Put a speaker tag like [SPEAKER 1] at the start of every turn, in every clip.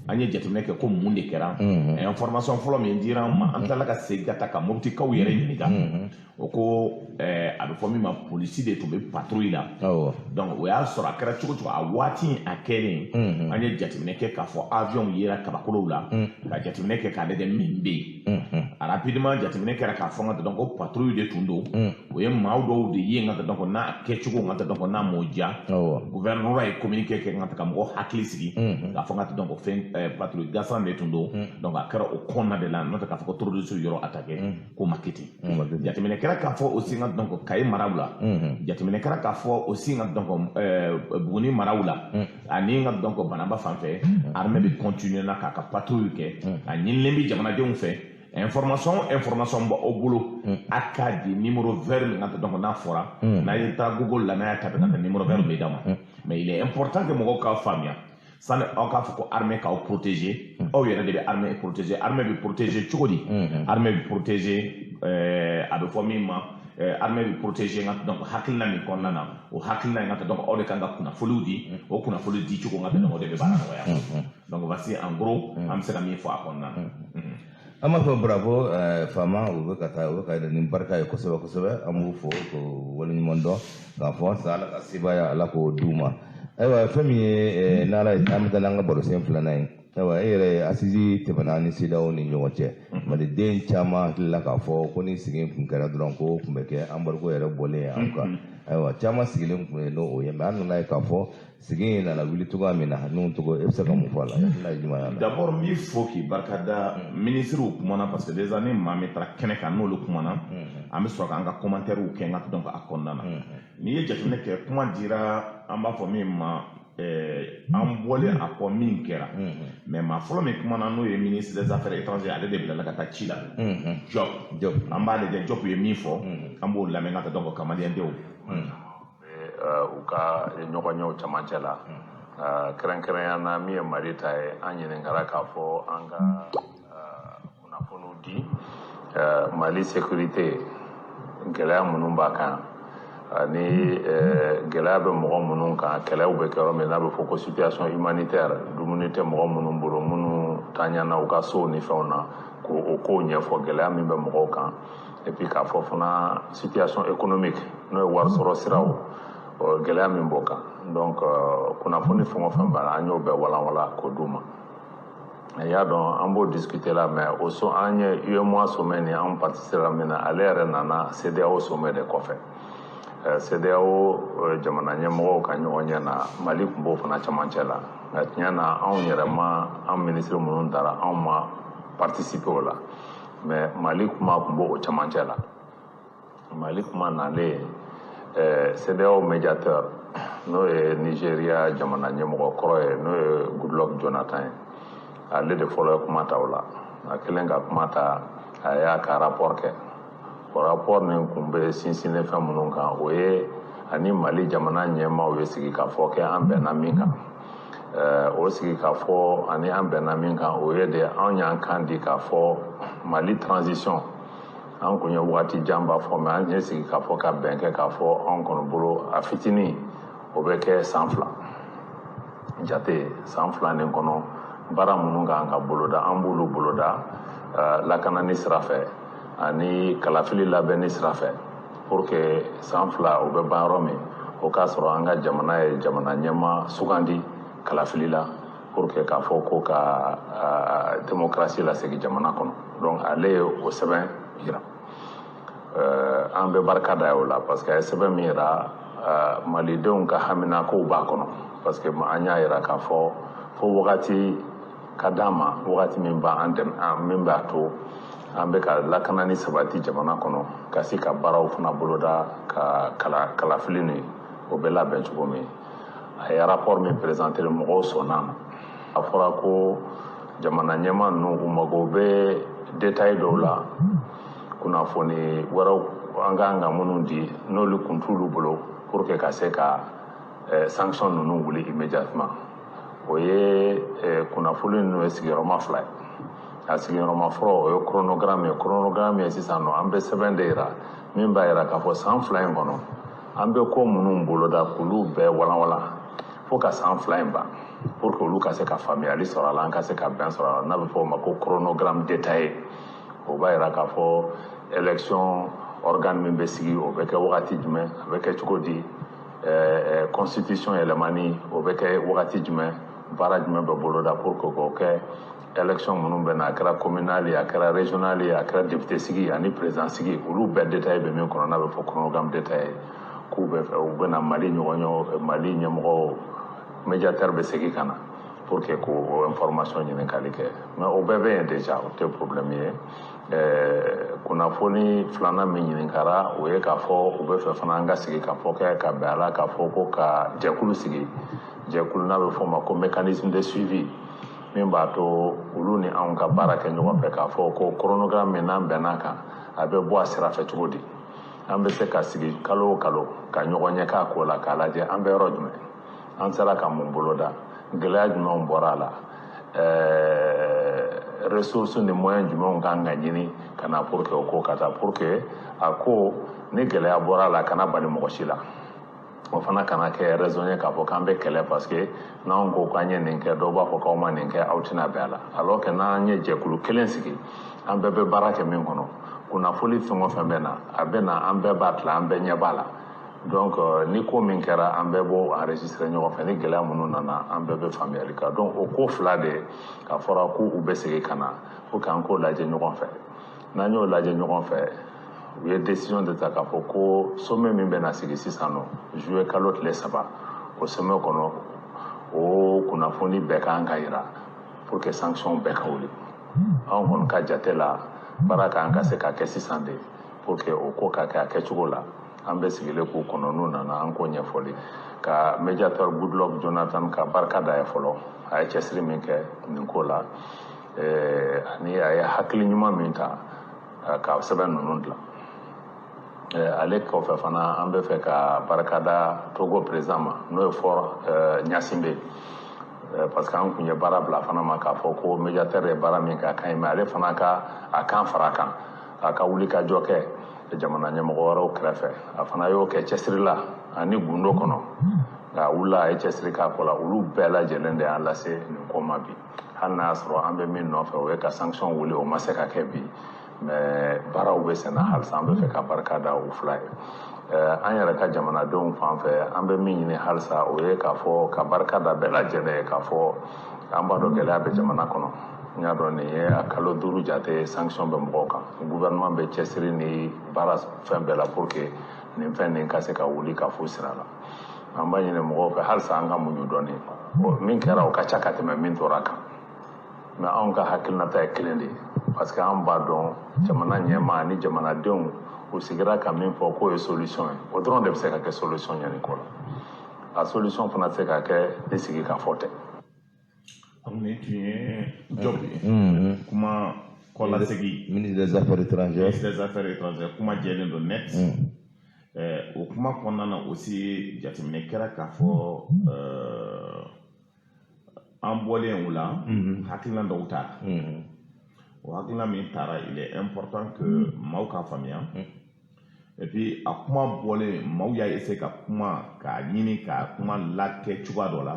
[SPEAKER 1] An ye jateminɛ kɛ ko mun de kɛra. Information fɔlɔ min dira an ma, an tilala ka segin ka taa ka Moptikaw yɛrɛ ɲininka. O ko a bɛ fɔ min ma, polisi de tun bɛ patrouille la. Donc o y'a sɔrɔ a kɛra cogo cogo, a waati in a kɛlen, an ye jateminɛ kɛ k'a fɔ avion yera kabakolow la, ka jateminɛ kɛ k'a lajɛ min bɛ yen. Rapidement, jateminɛ kɛra k'a fɔ n ka dɔn ko patrouille de tun don. O ye maa dɔw de ye n ka dɔn ko n'a kɛcogo n ka dɔn ko n'a m'o diya. Gouvernement ye communiqué kɛ n ka mɔgɔw hakili sigi k'a fɔ n ka dɔn ko fɛn patrouille gansan de tun don. Donc a kɛra o kɔnɔna de la, n'o tɛ k'a fɔ ko terroriste yɔrɔ attaqué k'o ma kɛ ten. Jateminɛ kɛra k'a fɔ aussi n ka dɔn ko Kayi maraw la, jateminɛ kɛra k'a fɔ aussi n ka dɔn ko Buguni maraw la ani n ka dɔn ko Banaba fan fɛ, armée bɛ continuer na k'a ka patrouille kɛ. A ɲinilen bɛ jamanadenw fɛ, information bɔ aw bolo, a k'a di numéro vert min ka dɔn ko n'a fɔra, n'a ye taa Google la, n'a y'a tapé ka taa, numéro vert bɛ d'a ma. Mais il est important que mɔgɔw k'a faamuya, sani aw k'a fɔ ko armée k'aw protéger, aw yɛrɛ de bɛ armée protéger. Armée bɛ protéger cogo di? Armée bɛ protéger, a bɛ fɔ min ma, armée bɛ protéger n ka donc hakilina min kɔnɔna na, o hakilina in ka donc aw de kan ka kunnafoniw di. O kunnafoni di cogo n ka donc o de bɛ baara nɔgɔya. Donc voici en gros an bɛ se ka min fɔ a kɔnɔna na.
[SPEAKER 2] An b'a fɔ bravo faama, u bɛ ka taa, u bɛ ka yɛlɛ ni barika ye kosɛbɛ kosɛbɛ. An b'u fo k'o waleɲuman dɔn k'a fɔ sa Ala ka sebaaya, Ala k'o d'u ma. Ayiwa, fɛn min ye n'Ala ye, an bɛ taa n'an ka barosen filanan ye. Ayiwa, e yɛrɛ, assises tɛmɛna ni CEDEAO ni ɲɔgɔn cɛ. Maliden caman hakilila k'a fɔ ko ni sigi kun kɛra dɔrɔn, ko kun bɛ kɛ embargo yɛrɛ bɔlen ye an kan. Ayiwa, caman sigilen kun ye n'o ye, mais an nana ye k'a fɔ sigi in nana wuli cogoya min na n'o tɔgɔ, e bɛ se ka mun fɔ a la? Hakilina ye jumɛn ye a la?
[SPEAKER 1] D'abord, n b'i fo k'i barikada. Minisiriw kumana, parce que déjà ni maa min taara kɛnɛ kan, n'olu kumana, an bɛ sɔrɔ k'an ka commentaires kɛ n ka donc a kɔnɔna na. N'i ye jateminɛ kɛ, kuma dira, an b'a fɔ min ma, an bɔlen a kɔ min kɛra, mais maa fɔlɔ min kumana, n'o ye ministre des Affaires étrangères, ale de bilala ka taa ci la, Diop.
[SPEAKER 2] Diop.
[SPEAKER 1] An b'a lajɛ Diop ye min fɔ, an b'o lamɛn ka taa donc ka maliyɛndenw.
[SPEAKER 3] U ka ɲɔgɔnyew camancɛ la, kɛrɛnkɛrɛnya na min ye Mali ta ye, an ɲininkara k'a fɔ an ka kunnafoniw di Mali sécurité gɛlɛya minnu b'a kan ani gɛlɛya bɛ mɔgɔ minnu kan, kɛlɛw bɛ kɛ yɔrɔ min n'a bɛ fɔ ko situation humanitaire, dumuni tɛ mɔgɔ minnu bolo, minnu tanyana u ka sow ni fɛnw na, k'o o kow ɲɛfɔ, gɛlɛya min bɛ mɔgɔw kan. Et puis k'a fɔ fana situation économique, n'o ye wari sɔrɔ siraw gɛlɛya min b'o kan. Donc kunnafoni fɛn o fɛn b'a la, an y'o bɛɛ walanwalan k'o d'u ma. I y'a dɔn, an b'o discuter la, mais o so an ye UEMOA sommet ni an participer la min na, ale yɛrɛ nana CEDEAO sommet de kɔfɛ. CEDEAO jamana ɲɛmɔgɔw ka ɲɔgɔn ɲɛ na, Mali tun b'o fana camancɛ la. Nka tiɲɛ na, anw yɛrɛ ma, an minisiri minnu taara, anw ma participer o la, mais Mali kuma tun b'o camancɛ la. Mali kuma nalen, CEDEAO médiateur, n'o ye Nigeria jamana ɲɛmɔgɔ kɔrɔ ye, n'o ye Goodluck Jonathan ye, ale de fɔlɔ ye kuma ta o la. A kɛlen ka kuma ta, a y'a ka rapport kɛ. O rapport nin kun bɛ sinsinnen fɛn minnu kan, o ye ani Mali jamana ɲɛmaaw ye sigikafɔ kɛ, an bɛnna min kan. O sigikafɔ ani an bɛnna min kan, o ye de anw y'an kan di k'a fɔ Mali transition, an kun ye waati janba fɔ, mais an ye sigikafɔ ka bɛn kɛ k'a fɔ anw kɔni bolo, a fitinin o bɛ kɛ san 2 jate. San 2 nin kɔnɔ, baara minnu kan ka boloda, an b'olu boloda lakanani sira fɛ ani kalafili labɛnni sira fɛ, pour que san 2 o bɛ ban yɔrɔ min, o k'a sɔrɔ an ka jamana ye jamana ɲɛma sugandi kalafili la, pour que k'a fɔ ko ka démocratie lasegin jamana kɔnɔ. Donc ale ye o sɛbɛn yira, an bɛ barika da ye o la, parce que a ye sɛbɛn min yira, malidenw ka haminakow b'a kɔnɔ, parce que an y'a yira k'a fɔ fo wagati ka d'an ma, wagati min b'an dɛmɛ, min b'a to an bɛ ka lakanani sabati jamana kɔnɔ, ka se ka baaraw fana boloda, ka kalafili nin o bɛ labɛn cogo min. A ye rapport min présenté, mɔgɔw sɔnna a ma. A fɔra ko jamana ɲɛmaa ninnu, u mago bɛ détail dɔw la, kunnafoni wɛrɛw an kan ka minnu di, n'olu kun t'olu bolo, pour que ka se ka sanction ninnu wuli immédiatement. O ye kunnafoni ninnu ye sigiyɔrɔma fila ye. A sigiyɔrɔma fɔlɔ, o ye chronogramme ye. Chronogramme ye sisan nɔ, an bɛ sɛbɛn de yira min b'a yira k'a fɔ san 2 in kɔnɔ, an bɛ ko minnu boloda, k'olu bɛɛ walanwalan fo ka san 2 in ban. Pour que olu ka se ka faamuyali sɔrɔ a la, an ka se ka bɛn sɔrɔ a la, n'a bɛ fɔ o ma ko chronogramme détaillé. O b'a yira k'a fɔ élection organe min bɛ sigi, o bɛ kɛ wagati jumɛn, a bɛ kɛ cogo di, constitution yɛlɛmani, o bɛ kɛ wagati jumɛn, baara jumɛn bɛ boloda pour que k'o kɛ. Élection minnu bɛ na, a kɛra communal ye, a kɛra régional ye, a kɛra député sigi ani président sigi, olu bɛɛ détaillé bɛ min kɔnɔ, n'a bɛ fɔ chronogramme détaillé, k'u bɛ fɛ u bɛ na Mali ɲɔgɔn Mali ɲɛmɔgɔw, médiateur bɛ segin ka na pour que k'o information ɲininkali kɛ. Mais o bɛɛ bɛ yen déjà, o tɛ problème ye. Kunnafoni filanan min ɲininkara, o ye k'a fɔ u bɛ fɛ fana an ka sigi ka fɔ kɛ ka bɛn a la k'a fɔ ko ka jɛkulu sigi, jɛkulu n'a bɛ fɔ o ma ko mécanisme de suivi, min b'a to olu ni anw ka baara kɛ ɲɔgɔn fɛ, k'a fɔ ko chronogramme min n'an bɛnn'a kan, a bɛ bɔ a sira fɛ cogo di, an bɛ se ka sigi kalo o kalo ka ɲɔgɔn ɲɛ k'a ko la, k'a lajɛ an bɛ yɔrɔ jumɛn, an sera ka mun boloda, gɛlɛya jumɛnw bɔra a la, ressources ni moyens jumɛnw kan ka ɲini ka na pour que o ko ka taa, pour que a ko ni gɛlɛya bɔra a la, a kana bali mɔgɔ si la. O fana kana kɛ raison ye k'a fɔ k'an bɛ kɛlɛ, parce que n'anw ko k'an ye nin kɛ, dɔw b'a fɔ k'aw ma nin kɛ, aw tɛna bɛn a la. Alors que n'an ye jɛkulu kelen sigi, an bɛɛ bɛ baara kɛ min kɔnɔ, kunnafoni fɛn o fɛn bɛ na, a bɛ na, an bɛɛ b'a tila, an bɛɛ ɲɛ b'a la. Donc ni ko min kɛra, an bɛɛ b'o enregistrer ɲɔgɔn fɛ. Ni gɛlɛya minnu nana, an bɛɛ bɛ faamuyali kɛ. Donc o ko fila de a fɔra k'u bɛ segin ka na pour que an k'o lajɛ ɲɔgɔn fɛ. N'an y'o lajɛ ɲɔgɔn fɛ, u ye décision de ta k'a fɔ ko sommet min bɛna sigi sisan nɔ, juillet kalo tile 3, o sommet kɔnɔ, o kunnafoni bɛɛ kan ka yira pour que sanction bɛɛ ka wuli. Anw kɔni ka jate la, baara kan ka se ka kɛ sisan de pour que o ko ka kɛ a kɛcogo la. An bɛ sigilen k'u kɔnɔ, n'u nana, an k'o ɲɛfɔli ka médiateur Goodluck Jonathan ka barika da ye fɔlɔ, a ye cɛsiri min kɛ nin ko la, ani a ye hakili ɲuman min ta ka sɛbɛn ninnu dilan. Ale kɔfɛ fana, an bɛ fɛ ka barika da Togo président ma, n'o ye Faure Gnassingbé, parce que an kun ye baara bila fana ma k'a fɔ ko médiateur ye baara min kɛ, a ka ɲi, mais ale fana ka a kan fara a kan, a ka wuli ka jɔ kɛ jamana ɲɛmɔgɔ wɛrɛw kɛrɛfɛ. A fana y'o kɛ cɛsiri la ani gundo kɔnɔ, nka a wulila, a ye cɛsiri k'a ko la. Olu bɛɛ lajɛlen de y'an lase nin ko ma bi. Hali n'a y'a sɔrɔ an bɛ min nɔfɛ, o ye ka sanction wuli, o ma se ka kɛ bi, mais baaraw bɛ senna halisa. An bɛ fɛ ka barika da u fila ye. An yɛrɛ ka jamanadenw fan fɛ, an bɛ min ɲini halisa, o ye k'a fɔ ka barika da bɛɛ lajɛlen ye, k'a fɔ an b'a dɔn gɛlɛya bɛ jamana kɔnɔ. N y'a dɔn nin ye a kalo 5 jate, sanction bɛ mɔgɔw kan. Gouvernement bɛ cɛsiri ni baara fɛn bɛɛ la pour que nin fɛn nin ka se ka wuli ka fo sira la. An b'a ɲini mɔgɔw fɛ halisa, an ka muɲu dɔɔni. Min kɛra, o ka ca ka tɛmɛ min tora kan, mais anw ka hakilinata ye kelen de ye, parce que an b'a dɔn jamana ɲɛmaa ni jamanadenw u sigira ka min fɔ k'o ye solution ye, o dɔrɔn de bɛ se ka kɛ solution ye nin ko la. A solution fana tɛ se ka kɛ ni sigi ka fɔ tɛ.
[SPEAKER 1] Nin tun ye Diop ye, kuma kɔlasegi.
[SPEAKER 2] Ministre des Affaires étrangères.
[SPEAKER 1] Ministre des Affaires étrangères, kuma jɛlen don net. O kuma kɔnɔna na aussi, jateminɛ kɛra k'a fɔ an bɔlen o la, hakilina dɔw taara. O hakilina min taara, il est important que maaw k'a faamuya. Et puis a kuma bɔlen, maaw y'a essayer ka kuma k'a ɲini ka kuma lakɛ cogoya dɔ la.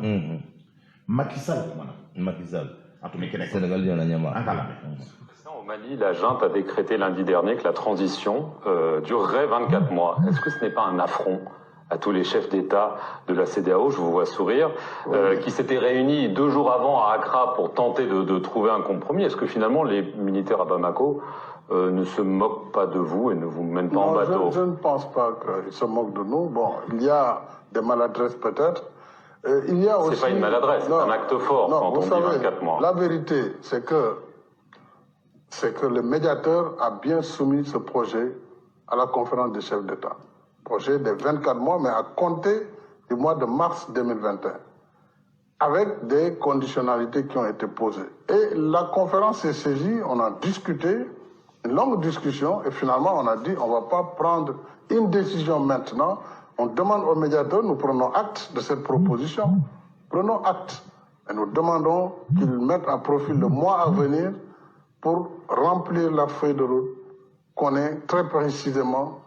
[SPEAKER 1] Macky Sall kumana.
[SPEAKER 2] Macky Sall.
[SPEAKER 1] A tun bɛ kɛnɛ kan.
[SPEAKER 2] Sénégal jamana ɲɛmaa.
[SPEAKER 1] An k'a lamɛn.
[SPEAKER 4] Au Mali, la junte a décrété lundi dernier que la transition durerait 24 mois. Est-ce que ce n'est pas un affront à tous les chefs d'État de la CEDEAO, je vous vois sourire, qui s'étaient réunis 2 jours avant à Accra pour tenter de trouver un compromis? Est-ce que finalement les militaires à Bamako ne se moquent pas de vous et ne vous mènent pas en
[SPEAKER 5] Non,
[SPEAKER 4] bateau?
[SPEAKER 5] je ne pense pas qu'ils se moquent de nous. Bon, il y a des maladresses peut-être. Il y a
[SPEAKER 4] C'est
[SPEAKER 5] aussi.
[SPEAKER 4] Pas une maladresse, c'est
[SPEAKER 5] Non.
[SPEAKER 4] un acte fort
[SPEAKER 5] Non,
[SPEAKER 4] quand
[SPEAKER 5] vous
[SPEAKER 4] on dit
[SPEAKER 5] savez,
[SPEAKER 4] 24 mois.
[SPEAKER 5] la vérité, c'est que le médiateur a bien soumis ce projet à la conférence des chefs d'État. Projet des 24 mois, mais à compter du mois de mars 2021, avec des conditionnalités qui ont été posées. Et la conférence s'est saisie, on a discuté, une longue discussion, et finalement on a dit: on ne va pas prendre une décision maintenant. On demande au médiateur, nous prenons acte de cette proposition, prenons acte, et nous demandons qu'il mette à profit le mois à venir pour remplir la feuille de route, qu'on ait très précisément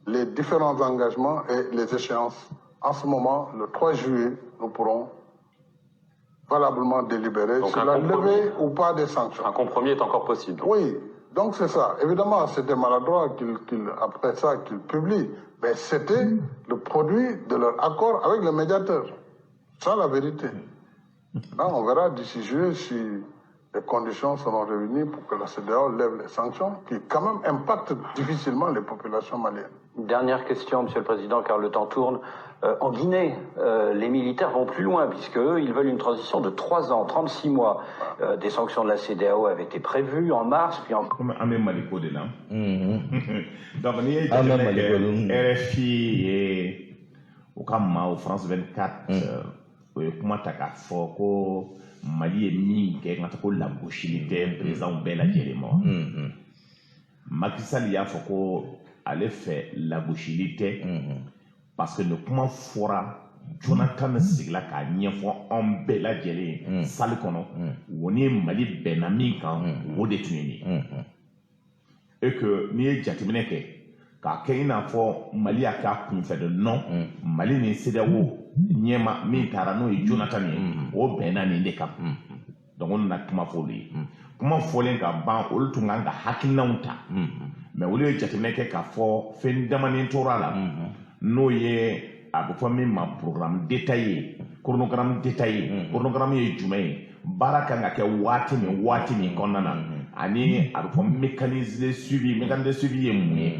[SPEAKER 5] les différents engagements et les échéances. En ce moment, le 3 juillet, nous pourrons valablement délibéré
[SPEAKER 4] Donc
[SPEAKER 5] sur
[SPEAKER 4] un
[SPEAKER 5] la
[SPEAKER 4] compromis.
[SPEAKER 5] Levée ou pas des sanctions.
[SPEAKER 4] Un compromis est encore possible.
[SPEAKER 5] Oui, donc c'est ça. Évidemment, c'était maladroit après ça, qu'ils publient, mais c'était le produit de leur accord avec le médiateur. C'est ça la vérité. Là, on verra d'ici juillet si les conditions seront réunies pour que la CEDEAO lève les sanctions qui quand même impactent difficilement les populations maliennes.
[SPEAKER 6] Dernière question, Monsieur le Président, car le temps tourne. En Guinée, les militaires vont plus loin, puisque eux, ils veulent une transition de 3 ans, 36 mois. Des sanctions de la CEDEAO avaient été prévues en mars, puis en
[SPEAKER 1] Comme an bɛ Maliko de la. Donc n'i ye
[SPEAKER 2] An bɛ
[SPEAKER 1] jateminɛ
[SPEAKER 2] Maliko
[SPEAKER 1] kɛ,
[SPEAKER 2] de.
[SPEAKER 1] RFI ye u ka maaw, France 24, o ye kuma ta k'a fɔ ko Mali ye min kɛ, n ka taa ko lagosili tɛ président bɛɛ lajɛlen ma wa. Macky Sall y'a fɔ ko ale fɛ lagosili tɛ, parce que nin kuma fɔra, Jonathan sigila k'a ɲɛfɔ anw bɛɛ lajɛlen ye salle kɔnɔ. O ni Mali bɛnna min kan, o de tun ye nin ye. Et que n'i ye jateminɛ kɛ k'a kɛ i n'a fɔ Mali y'a kɛ a kunfɛ de, non, Mali ni CEDEAO ɲɛma min taara, n'o ye Jonathan ye, o bɛnna nin de kan. Donc o nana kuma fɔ olu ye. Kuma fɔlen ka ban, olu tun kan ka hakilinaw ta, mais olu ye jateminɛ kɛ k'a fɔ fɛn damanin tora la, n'o ye a bɛ fɔ min ma programme détaillé, chronogramme détaillé. Chronogramme ye jumɛn ye? Baara kan ka kɛ waati min, waati min kɔnɔna na, ani a bɛ fɔ mécanisme de suivi. Mécanisme de suivi ye mun ye?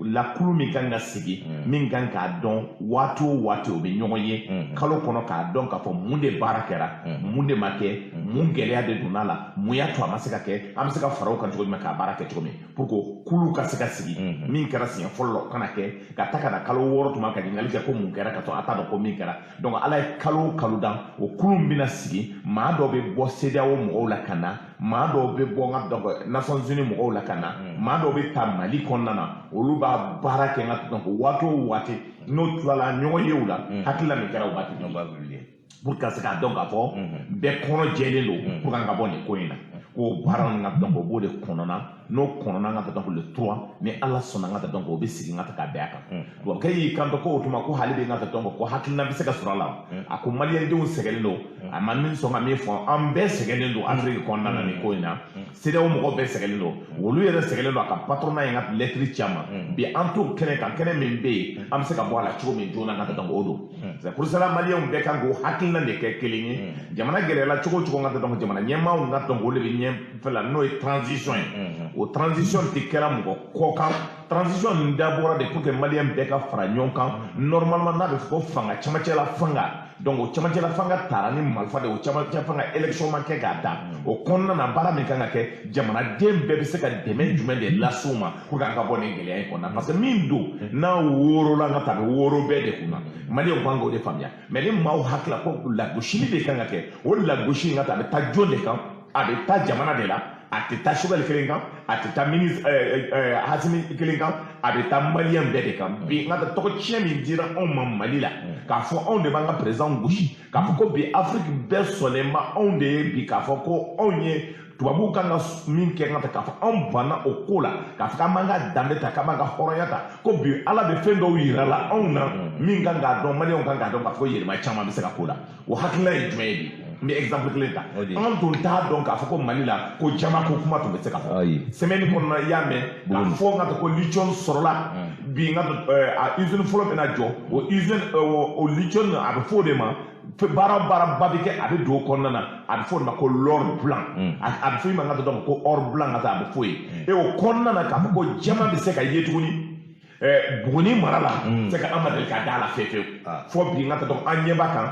[SPEAKER 1] Lakulu min kan ka sigi, min kan k'a dɔn waati o waati o bɛ ɲɔgɔn ye kalo kɔnɔ, k'a dɔn k'a fɔ mun de baara kɛra, mun de ma kɛ, mun gɛlɛya de donna la, mun y'a to a ma se ka kɛ, an bɛ se ka fara o kan cogo jumɛn k'a baara kɛ cogo min, pour que kulu ka se ka sigi. Min kɛra siɲɛ fɔlɔ la, o kana kɛ ka ta ka na kalo 6 tuma ka ɲininkali kɛ ko mun kɛra, ka sɔrɔ a t'a dɔn ko min kɛra. Donc Ala ye kalo o kalo dan, o kulu min bɛna sigi, maa dɔw bɛ bɔ CEDEAO mɔgɔw la ka na, maa dɔw bɛ bɔ n ka donc Nations Unies mɔgɔw la ka na, maa dɔw bɛ ta Mali kɔnɔna na, olu b'a baara kɛ. N ka donc waati o waati n'o tilala ɲɔgɔn yew la, hakilina min kɛra, o b'a publier pour ka se k'a dɔn k'a fɔ bɛɛ kɔnɔ jɛlen don pour que an ka bɔ nin ko in na. Ko baara ninnu ka donc o b'o de kɔnɔna, n'o kɔnɔna ka donc le 3, ni Ala sɔnna, n ka donc o bɛ sigi n ka ka bɛn a kan. Tubabukɛ y'i kanto ko o tuma ko hali bi n ka donc ko hakilina bɛ se ka sɔrɔ a la. A ko maliyɛndenw sɛgɛnnen don, a ma min sɔn ka min fɔ, an bɛɛ sɛgɛnnen don Afiriki kɔnɔna na nin ko in na. CEDEAO mɔgɔw bɛɛ sɛgɛnnen don, olu yɛrɛ sɛgɛnnen don. A ka patronat ye n ka lettre ci a ma bi. An t'o kɛnɛ kan, kɛnɛ min bɛ yen, an bɛ se ka bɔ a la cogo min joona, ka donc o don. C'est pour cela maliyɛnw bɛɛ kan k'o hakilina de kɛ kelen ye. Jamana gɛlɛyara cogo o cogo, n ka donc jamana ɲɛmaaw ka donc o de bɛ ɲɛfɛ la, n'o ye transition ye. O transition tɛ kɛra mɔgɔ kɔ kan. Transition nin dabɔra de pour que maliyɛn bɛɛ ka fara ɲɔgɔn kan. Normalement, n'a bɛ fɔ ko fanga, camancɛla fanga, donc o camancɛla fanga taara ni marifa de, o camancɛ fanga élection ma kɛ k'a da o kɔnɔna na. Baara min kan ka kɛ, jamanaden bɛɛ bɛ se ka dɛmɛ jumɛn de lase u ma pour que an ka bɔ nin gɛlɛya in kɔnɔna? Parce que min don n'a worola, n ka taa, a bɛ woro bɛɛ de kunna. Maliyɛnw kan k'o de faamuya. Mais ni maaw hakili la ko lagosili de kan ka kɛ, o lagosi in ka taa, a bɛ taa jɔn de kan? A bɛ taa jamana de la. A tɛ taa Choguel kelen kan, a tɛ taa ministre Assimi kelen kan, a bɛ taa maliyɛn bɛɛ de kan. Bi n ka tɔgɔ tiɲɛ min dira anw ma Mali la, k'a fɔ anw de b'an ka président gosi, k'a fɔ ko bi Afiriki bɛɛ sɔnnen ba anw de ye bi, k'a fɔ ko anw ye tubabuw kan ka min kɛ, n ka ta k'a fɔ anw banna o ko la, k'a fɔ k'an b'an ka danbe ta, k'an b'an ka hɔrɔnya ta, ko bi Ala bɛ fɛn dɔw yira la anw na min kan k'a dɔn, maliyɛnw kan k'a dɔn k'a fɔ ko yɛlɛma caman bɛ se ka k'o la. O hakilina ye jumɛn ye bi? N bɛ exemple kelen ta. An tun t'a dɔn k'a fɔ ko Mali la ko jama ko kuma tun bɛ se ka fɔ. Semaine kɔnɔna, i y'a mɛn k'a fɔ n ka ko lithium sɔrɔla bi, n ka a usine fɔlɔ bɛna jɔ. O usine, o lithium, a bɛ fɔ o de ma, baara baaraba bɛ kɛ, a bɛ don o kɔnɔna na, a bɛ fɔ o de ma ko l'or blanc. A bɛ fɔ i ma n ka dɔn ko or blanc, ka taa a bɛ fɔ yen. Et o kɔnɔna na, k'a fɔ ko jama bɛ se ka ye tuguni Buguni mara la, se ka an ma deli ka da la fewu fewu fɔ bi. N ka taa dɔn an ɲɛ b'a kan.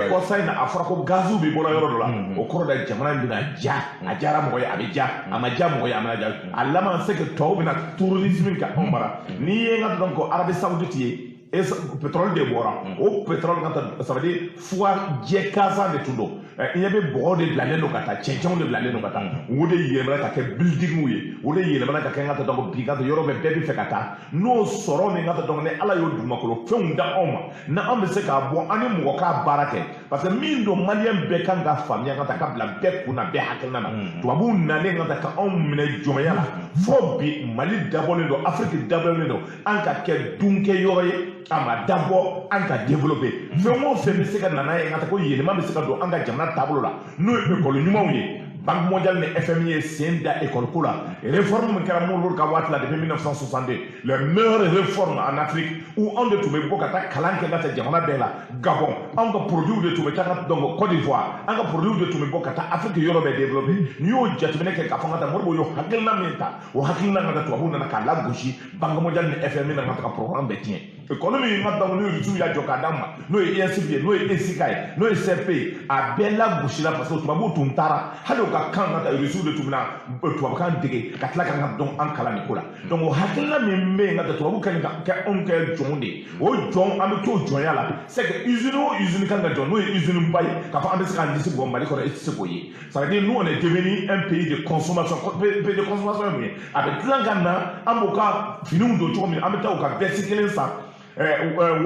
[SPEAKER 1] Kɔsa in na, a fɔra ko gaziw bɛ bɔra yɔrɔ dɔ la. O kɔrɔ de jamana in bɛna ja. A diyara mɔgɔ ye, a bɛ ja, a ma ja mɔgɔ ye, a ma ja. A laban c'est que tɔw bɛna tourisme kɛ anw mara. N'i ye n ka dɔn ko Arabie Saoudite ye, pétrole de bɔra, o pétrole ka taa, ça veut dire fuga jɛ gansan de tun don. I ɲɛ bɛ bɔgɔ de bilalen don ka taa, cɛncɛnw de bilalen don ka taa, o de yɛlɛmana ka kɛ buildingw ye, o de yɛlɛmana ka kɛ n ka taa dɔn bi ka taa yɔrɔ bɛɛ, bɛɛ bɛ fɛ ka taa n'o sɔrɔ min ka taa dɔn. Ni Ala y'o dugumakolo fɛnw da anw ma, n'an bɛ se k'a bɔ, an ni mɔgɔ k'a baara kɛ, parce que min don, maliyɛn bɛɛ kan ka faamuya ka taa ka bila bɛɛ kun na, bɛɛ hakilina na. Tubabuw nalen ka taa ka anw minɛ jɔnya la fo bi, Mali dabɔlen don, Afiriki dabɔlen don an ka kɛ dunkɛ yɔrɔ ye. A ma dabɔ an ka développer. Fɛn o fɛn bɛ se ka na n'a ye n ka taa ko yɛlɛma bɛ se ka don an ka jamana taabolo la, n'o ye école ɲumanw ye, Banque mondiale ni FMI ye sen da école ko la. Réforme min kɛra Modibo ka waati la depuis 1962, les meilleures réformes en Afrique, où anw de tun bɛ bɔ ka taa kalan kɛ ka taa jamana bɛɛ la. Gabon, anw ka produits de tun bɛ taa. Donc Côte d'Ivoire, an ka produits de tun bɛ bɔ ka taa Afrique yɔrɔ bɛɛ développer. N'i y'o jateminɛ kɛ k'a fɔ ka taa Modibo y'o hakilina min ta, o hakilina ka taa tubabuw nana k'a lagosi. Banque mondiale ni FMI nana ka taga programme bɛɛ tiɲɛ. École min ka donc n'o Rusiw y'a jɔ k'a d'an ma, n'o ye INSIB ye, n'o ye ESICA ye, n'o ye CRP ye, a bɛɛ lagosila, parce que tubabuw tun taara hali u ka kan ka taa Rusiw de tun bɛna tubabukan dege ka tila ka dɔn an kalan nin ko la. Donc o hakilina min bɛ yen ka taa tubabu kɛ ka kɛ anw kɛ jɔnw de ye, o jɔn an bɛ t'o jɔnya la. C'est que usine o usine kan ka jɔ, n'o ye usine ba ye, k'a fɔ an bɛ se k'an disi bɔ Mali kɔnɔ, e tɛ se k'o ye. Ça veut dire, nous, on est devenu un pays de consommation. Pays de consommation ye mun ye? A bɛ dilan ka na, an b'o ka finiw don cogo min, an bɛ taa u ka veste kelen san 30 000,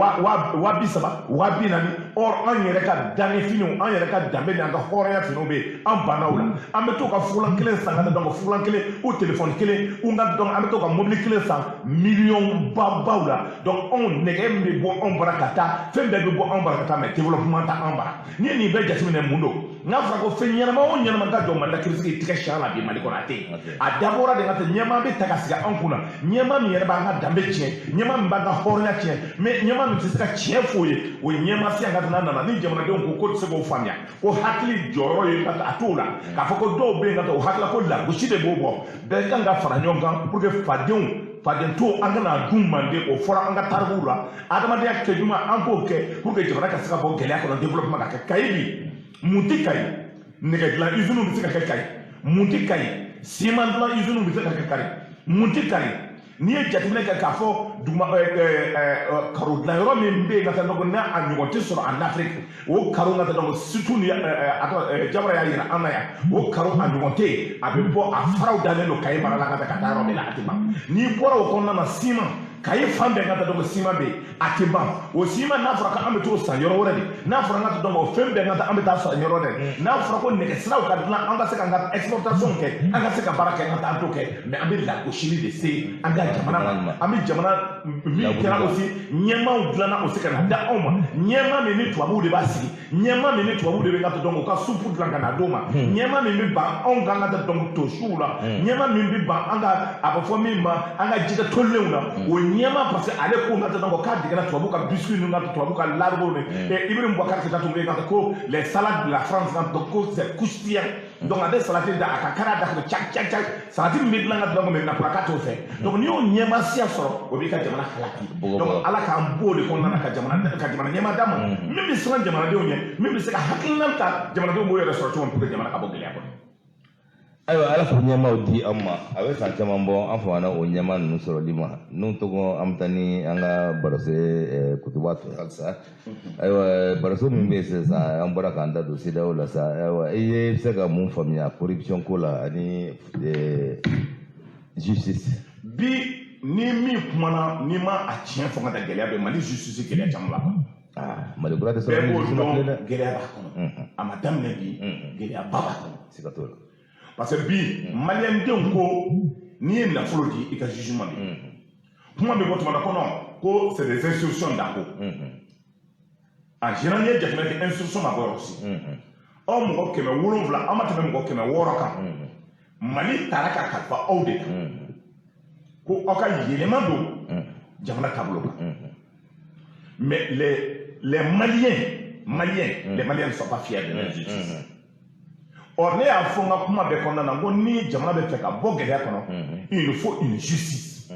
[SPEAKER 1] 40 000. Or an yɛrɛ ka danni finiw, an yɛrɛ ka danbe ni an ka hɔrɔnya finiw bɛ yen, an banna o la. An bɛ t'o ka fugulan kelen san ka taa, donc fugulan kelen ou téléphone kelen ou ka, donc an bɛ t'o ka mobili kelen san miliyɔn babaw la. Donc anw nɛgɛ min bɛ bɔ anw bara ka taa, fɛn bɛɛ bɛ bɔ anw bara ka taa, mais développement tɛ an bara. N'i ye nin bɛɛ jateminɛ, mun don? N'a fɔra ko fɛn ɲɛnama o ɲɛnama ka jɔ Mali la, kirisigi tigɛ siɲɛ la bi Mali kɔnɔ, a tɛ yen. A dabɔra de ka taa ɲɛmaa bɛ ta ka sigi an kunna, ɲɛmaa min yɛrɛ b'an ka danbe tiɲɛ, ɲɛmaa min b'an ka hɔrɔnya tiɲɛ, mais ɲɛmaa min tɛ se ka tiɲɛ f'o ye. O ɲɛmaa siyan ka n'a nana ni jamanadenw ko ko tɛ se k'o faamuya, ko hakili jɔyɔrɔ ye ka a t'o la, k'a fɔ ko dɔw bɛ yen ka taa o hakilila ko lagosi de b'o bɔ. Bɛɛ kan ka fara ɲɔgɔn kan pour que faden to an kana dun manden. O fɔra an ka tarikuw la, adamadenya kɛɲuman, an k'o kɛ pour que jamana ka se ka bɔ gɛlɛya kɔnɔ, développement ka kɛ. Kayi bi, mun tɛ Kayi? Nɛgɛ dilan usine bɛ se ka kɛ Kayi. Mun tɛ Kayi? Siman dilan usine bɛ se ka kɛ Kayi. Mun tɛ Kayi? N'i ye jateminɛ kɛ k'a fɔ duguma carreau dilan yɔrɔ min bɛ yen ka taa dɔn n'a a ɲɔgɔn tɛ sɔrɔ en Afrique, o carreau ka taa dɔn surtout ni Jabara y'a yira an na yan, o carreau a ɲɔgɔn tɛ yen. A bɛ bɔ, a faraw dalen don Kayi mara la ka taa yɔrɔ bɛɛ la, a tɛ ban. N'i bɔra o kɔnɔna na, siman, Kayi fan bɛɛ ka taa dɔn siman bɛ yen, a tɛ ban. O siman, n'a fɔra k'an bɛ t'o san yɔrɔ wɛrɛ de, n'a fɔra an ka dɔn o fɛn bɛɛ ka taa, an bɛ taa san yɔrɔ wɛrɛ. N'a fɔra ko nɛgɛsiraw ka dilan, an ka se k'an ka exportation kɛ, an ka se ka baara kɛ, an ka taa an t'o kɛ, mais an bɛ lagosili de se an ka jamana ma. An bɛ jamana min kɛra aussi, ɲɛmaaw dilanna aussi ka na da anw ma, ɲɛmaa min ni tubabuw de b'a sigi, ɲɛmaa min ni tubabuw de bɛ ka dɔn u ka supu dilan ka na d'o ma, ɲɛmaa min bɛ ban anw kan ka dɔn tosiw la, ɲɛmaa min bɛ ban an ka, a bɛ fɔ min ma, an ka jikɛ tolilenw na, o ɲɛmaa, parce que ale ko ka dɔn k'a degera tubabu ka biscuit ninnu ka tubabu ka larigow ni Ibrahim Boubacar Keïta tun bɛ yen ka ko les salades de la France, ka ko c'est croustillant. Donc a bɛ salati da a ka kari a da kɔnɔ cak cak cak, salati min bɛ dilan ka dilan mais nakura k'a t'o fɛ. Donc n'i y'o ɲɛmaa siya sɔrɔ, o b'i ka jamana halaki. Donc Ala k'an b'o de kɔnɔna na ka jamana ɲɛmaa d'a ma min bɛ siran jamanadenw ɲɛ, min bɛ se ka hakilina ta, jamanadenw b'o yɛrɛ sɔrɔ cogo min pour que jamana ka bɔ gɛlɛya kɔnɔ.
[SPEAKER 2] Ayiwa, Ala k'o ɲɛmaaw di an ma. A bɛ san caman bɔ, an famana o ɲɛmaa ninnu sɔrɔli ma. N'u tɔgɔ, an bɛ taa ni an ka barosen kutuba fɛ halisa. Ayiwa, barosen min bɛ yen sisan, an bɔra k'an da don CEDEAO la sa. Ayiwa, i ye se ka mun faamuya corruption ko la ani justice?
[SPEAKER 1] Bi, ni min kumana, n'i ma a tiɲɛ fɔ ka taa, gɛlɛya bɛ Mali justice, gɛlɛya caman b'a kɔnɔ.
[SPEAKER 2] Ah, Mali kura tɛ sɔrɔ
[SPEAKER 1] bɛɛ
[SPEAKER 2] ni
[SPEAKER 1] b'o
[SPEAKER 2] justice ma tilen
[SPEAKER 1] dɔn.
[SPEAKER 2] Dɛ.
[SPEAKER 1] Gɛlɛya b'a kɔnɔ, a ma daminɛ bi, gɛlɛyaba b'a kɔnɔ.
[SPEAKER 2] Siga t'o la.
[SPEAKER 1] Parce que bi, maliyɛndenw ko n'i ye nafolo di, i ka jugement bɛ yen. Kuma bɛ bɔ tuma dɔ kɔnɔ ko c'est des instructions d'impôt. En général, n'i ye jateminɛ kɛ, instruction ma bɔ yɔrɔ si. Aw mɔgɔ 700, an ma tɛmɛ mɔgɔ 600 kan. Mali taara ka kalifa aw de kan ko aw ka yɛlɛma don jamana taabolo kan. Mais les Maliens, les Maliens ne sont pas fiers de leur justice. Or ne y'a fɔ n ka kuma bɛɛ kɔnɔna na ko ni jamana bɛ fɛ ka bɔ gɛlɛya kɔnɔ, il nous faut une justice,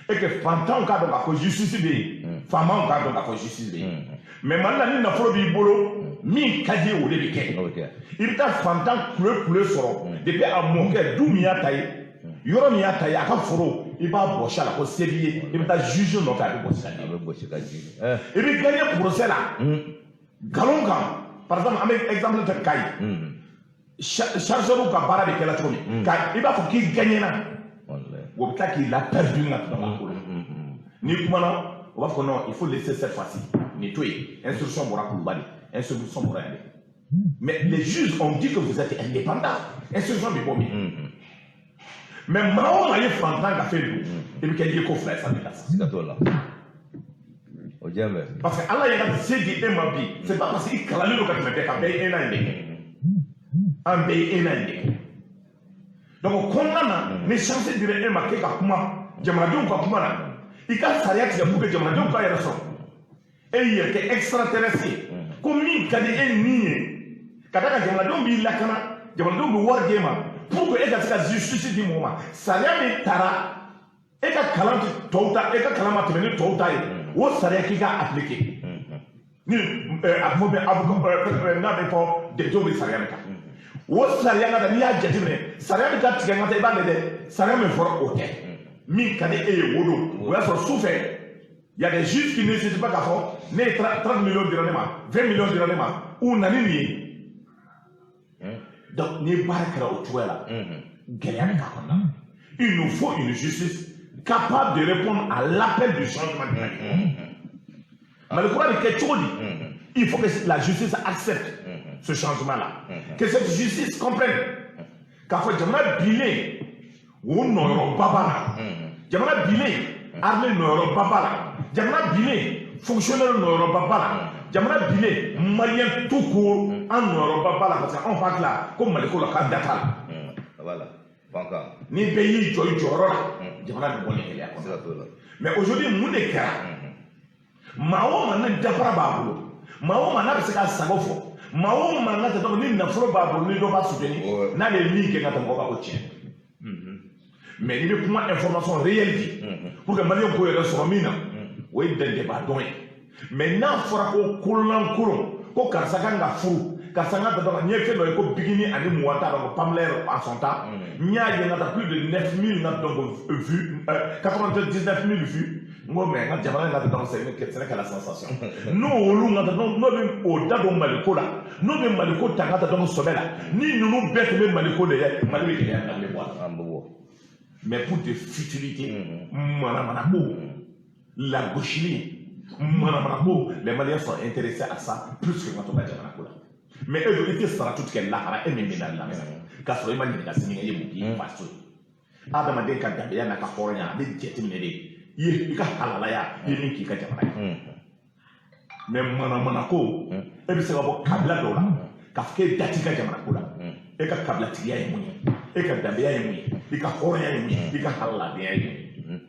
[SPEAKER 1] et que fantanw k'a dɔn k'a fɔ justice bɛ yen, faamaw k'a dɔn k'a fɔ justice bɛ yen. Mais Mali la, ni nafolo b'i bolo, min ka di ye, o de bɛ kɛ.
[SPEAKER 2] O bɛ kɛ.
[SPEAKER 1] I bɛ taa fantan kule kule sɔrɔ depuis a mɔkɛ, du min y'a ta ye, yɔrɔ min y'a ta ye, a ka foro, i b'a bɔsi a la ko se b'i ye, i bɛ taa juge nɔfɛ, a bɛ bɔsi ka
[SPEAKER 2] A
[SPEAKER 1] di.
[SPEAKER 2] bɛ gosi ka jigin.
[SPEAKER 1] I bɛ gagner procès la nkalon kan. Par exemple, an bɛ exemple ta Kayi, chargeur ka baara bɛ kɛla cogo min ka i b'a fɔ k'i gagné na, o bɛ tila k'i la perdu ka tɛmɛ a ko la. N'i kumana, o b'a fɔ non, il faut laisser cette fois-ci, nin to yen, instruction bɔra Kulubali, instruction bɔra yan de. Mais les juges ont dit que vous êtes indépendant, instruction bɛ bɔ min? Mais maa o maa ye fantan ka fɛn dun, i bɛ kɛ ye ko fila ye sanni ka sa.
[SPEAKER 2] Siga t'o la. O diɲɛ bɛɛ.
[SPEAKER 1] Parce que Ala ye ka se di e ma bi, c'est pas parce que i kalannen don ka tɛmɛ bɛɛ kan. Bɛɛ ye ENA in de kɛ, an bɛɛ ye ENA in de kɛ. Donc o kɔnɔna na, ni chance dira e ma k'e ka kuma jamanadenw ka kuma na, i ka sariya tigɛ pour que jamanadenw ka yɛrɛ sɔrɔ, e y'i yɛrɛ kɛ extraterrestre ye, ko min ka di e ni ye, ka d'a kan jamanadenw b'i lakana, jamanadenw bɛ wari d'e ma pour que e ka se ka justice di mɔgɔ ma. Sariya min taara, e ka kalan tɛ tɔw ta, e ka kalan ma tɛmɛ ni tɔw ta ye, o sariya k'i ka appliquer ni a bɛ fɔ bɛ avocat n'a bɛ fɔ député bɛ sariya min ta, o sariya ka ta. N'i y'a jateminɛ, sariya bɛ taa tigɛ n ka taa, i b'a lajɛ, sariya min fɔra, o tɛ min ka di e ye, o don. O y'a sɔrɔ su fɛ, y a des juges qui n'hésitent pas k'a fɔ ne ye 30 millions dira ne ma, 20 millions dira ne ma, u na ni nin ye. Donc ni baara kɛra o cogoya la, gɛlɛya bɛ k'a kɔnɔna na. Il nous faut une justice capable de répondre à l'appel du changement climatique. Mali kura bɛ kɛ cogo di? Il faut que la justice accepte ce changement-là, que cette justice comprenne k'a fɔ jamana binnen, o nɔyɔrɔba b'a la. Jamana binnen, armée nɔyɔrɔba b'a la. Jamana binnen, fonctionnaire nɔyɔrɔba b'a la. Jamana binnen, malien tout court, an nɔyɔrɔba b'a la, parce que anw hakili la ko Maliko la k'an da t'a la.
[SPEAKER 2] Voilà. Fankan.
[SPEAKER 1] Ni bɛɛ y'i jɔ i jɔyɔrɔ la, jamana bɛ bɔ nin gɛlɛya kɔnɔ.
[SPEAKER 2] Siga t'o la.
[SPEAKER 1] Mais aujourd'hui, mun de kɛra? Maa o maa ni dafara b'a bolo, maa o maa n'a bɛ se k'a sago fɔ, maa o maa n'a tɛ dɔn ni nafolo b'a bolo, ni dɔ b'a soutenir, n'ale ye min kɛ ka tɛmɛ, mɔgɔ b'a ko tiɲɛ. Mais n'i bɛ kuma information réelle di pour que maliyɛn k'o yɛrɛ sɔrɔ min na, o ye dɛndɛba dɔn ye. Mais n'a fɔra ko kololankolon, ko karisa kan ka furu, karisa kan ka dɔn, n ye fɛn dɔ ye ko bigini ani mugan t'a dɔn ko Pamela en son temps, n y'a ye n ka taa plus de 9000 n ka dɔn vues, 99 000 vues. N ko mais n ka jamana in ka dɔn, c'est ce n'est que la sensation. N'o olu n ka dɔn, n'o bɛ o da don Maliko la, n'o bɛ Maliko ta n ka dɔn sɔbɛ la, ni ninnu bɛɛ tun bɛ Maliko de ye, Mali bɛ gɛlɛya min na, an bɛ bɔ a la.
[SPEAKER 2] An bɛ bɔ.
[SPEAKER 1] Mais pour des futilités, manamanako, lagosili, manamanako, les Maliens sont intéressés à ça plus que ka to ka jamana ko la. Mais e dun, i tɛ saratu tigɛ lahara, e min bɛ na lamɛn k'a sɔrɔ i ma ɲininka sini i ye mun k'i faso ye. Adamaden ka danbeya n'a ka hɔrɔnya, a bɛ jateminɛ de i ye i ka halalaya, i ye min k'i ka jamana ye. Mais manamanako, e bɛ se ka bɔ kabila dɔw la k'a fɔ k'e da t'i ka jamana ko la. E ka kabilatigiya ye mun ye? E ka danbeya ye mun ye? I ka hɔrɔnya ye mun ye? I ka halaladenya ye mun ye?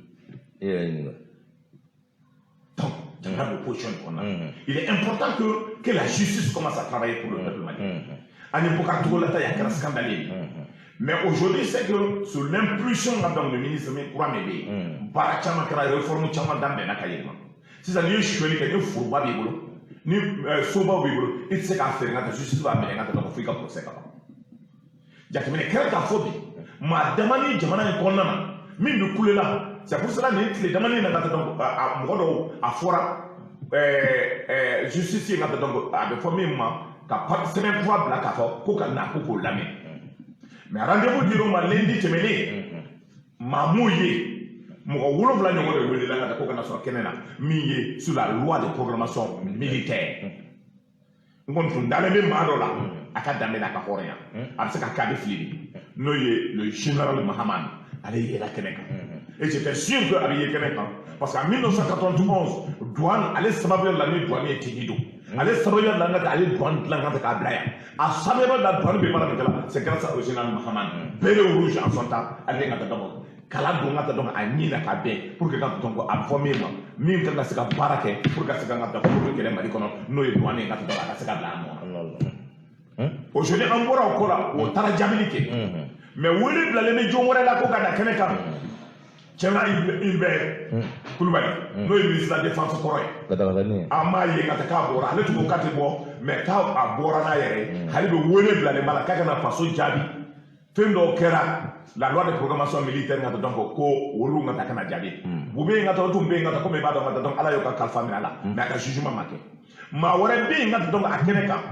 [SPEAKER 2] E yɛrɛ ɲininka.
[SPEAKER 1] Donc jamana b'o position de kɔnɔna na. Il est important que la justice commence à travailler pour le peuple malien. Ani Bokar Togola ta, a kɛra scandale ye. Mais aujourd'hui, c'est que sous l'impulsion donc le ministre min kura min bɛ yen, baara caman kɛra, réforme caman daminɛna ka yɛlɛma. Sisan n'i ye sonyali kɛ, ni foroba b'i bolo, ni sobaw b'i bolo, i tɛ se k'a feere, n ka taa justice b'a minɛ n ka taa fo i ka procès ka ban. Jateminɛ kɛra k'a fɔ bi, maa damani jamana in kɔnɔna na min bɛ kule la. C'est pour cela nin tile damani na ka taa donc a mɔgɔ dɔw a fɔra justice ye ka taa donc a bɛ fɔ min ma ka sɛbɛn kura bila k'a fɔ ko ka na ko k'o lamɛn. Mais rendez-vous dir'u ma lundi tɛmɛnen, maa m'o ye. Mɔgɔ 7 ɲɔgɔn de welela ka taa ko kana sɔrɔ kɛnɛ na min ye sur la loi de programmation militaire. N kɔni tun dalen bɛ maa dɔ la, a ka danbe n'a ka hɔrɔnya, a bɛ se ka kɛ a bɛ fili de, n'o ye le général Mahamane. Ale yera kɛnɛ kan et j'étais sûr que a bɛ ye kɛnɛ kan, parce que en 1991, douane, ale sababuya la ni douane ye tigi don, ale sababuya la n ka ale douane dilan ka k'a bila yan, a sababuya la douane bɛ baara min kɛ la, c'est grâce au général Mahamane, béret rouge en son temps. Ale ka taa donc kala don ka taa donc a ɲin na ka bɛn pour que ka donc a bɛ fɔ min ma min kan ka se ka baara kɛ pour que ka se ka ka ko kɛlɛ Mali kɔnɔ, n'o ye douane ye, ka taa donc a ka se ka bila a nɔ na. Aujourd'hui, an bɔra o ko la, o taara jaabili kɛ, mais wele bilalen bɛ jɔn wɛrɛ la ko ka na kɛnɛ kan, Cɛna Hubert Kulubali, n'o ye ministre de la défense kɔrɔ ye.
[SPEAKER 2] Gatagatani.
[SPEAKER 1] An m'a ye ka taa k'a bɔra, ale tun ko k'a tɛ bɔ, mais k'a a bɔra n'a yɛrɛ ye. Hali bɛ wele bilalen b'a la k'a ka na faso jaabi fɛn dɔw kɛra la loi de programmation militaire ka taa donc ko olu ka taa ka na jaabi. U bɛ yen ka taa, o tun bɛ yen ka taa komi i b'a dɔn ka taa donc Ala y'o ka kalifa minɛ a la, mais a ka jugement ma kɛ. Maa wɛrɛ bɛ yen ka taa donc a kɛnɛ kan,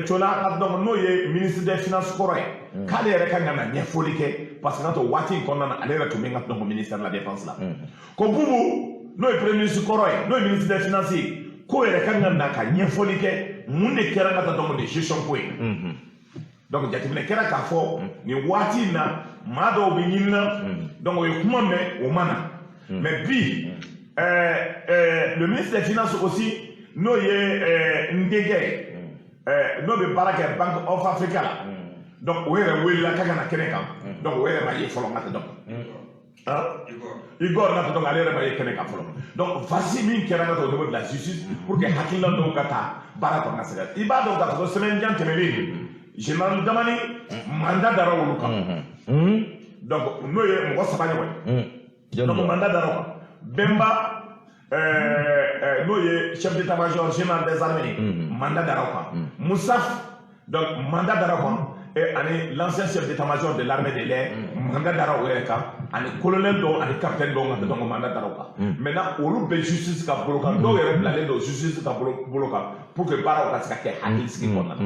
[SPEAKER 1] Cona ka donc n'o ye ministre des finances kɔrɔ ye, k'ale yɛrɛ kan ka na ɲɛfɔli kɛ, parce que ka to waati in kɔnɔna na, ale yɛrɛ tun bɛ ka donc ministère de la défense la. Ko Bubu, n'o ye premier ministre kɔrɔ ye, n'o ye ministre des finances ye, k'o yɛrɛ kan ka na ka ɲɛfɔli kɛ mun de kɛra ka taa donc de gestion ko ye. Donc jateminɛ kɛra k'a fɔ nin waati in na, maa dɔw bɛ ɲinina, donc o ye kuma mɛn, o ma na. Mais bi Le ministre des Finances aussi, n'o ye n denkɛ ye, n'o bɛ baara kɛ Bank of Africa la, donc o yɛrɛ welela k'a ka na kɛnɛ kan. Donc o yɛrɛ ma ye fɔlɔ, n ka tɛ. Donc Igor n'a donc ale yɛrɛ ma ye kɛnɛ kan fɔlɔ. Donc voici min kɛra ka au niveau de la justice pour que hakilina dɔw ka taa baara kɔnɔ ka se ka, i b'a dɔn k'a fɔ ko semaine jan tɛmɛnen, général Damani mandat dara olu kan. Donc n'o ye mɔgɔ saba ɲɔgɔn ye, donc mandat dara o kan. Bɛnba, n'o ye chef d'état-major général des armées, mandat dara o kan. Moussaf, donc mandat dara o kan, ani l'ancien chef d'état-major de l'armée de l'air, mandat dara o yɛrɛ kan, ani colonel dɔw ani capitaine dɔw kan. Donc mandat dara o kan. Maintenant olu bɛ justice ka bolo kan, dɔw yɛrɛ bilalen don justice ka bolo kan pour que baaraw ka se ka kɛ hakili sigi kɔnɔna na.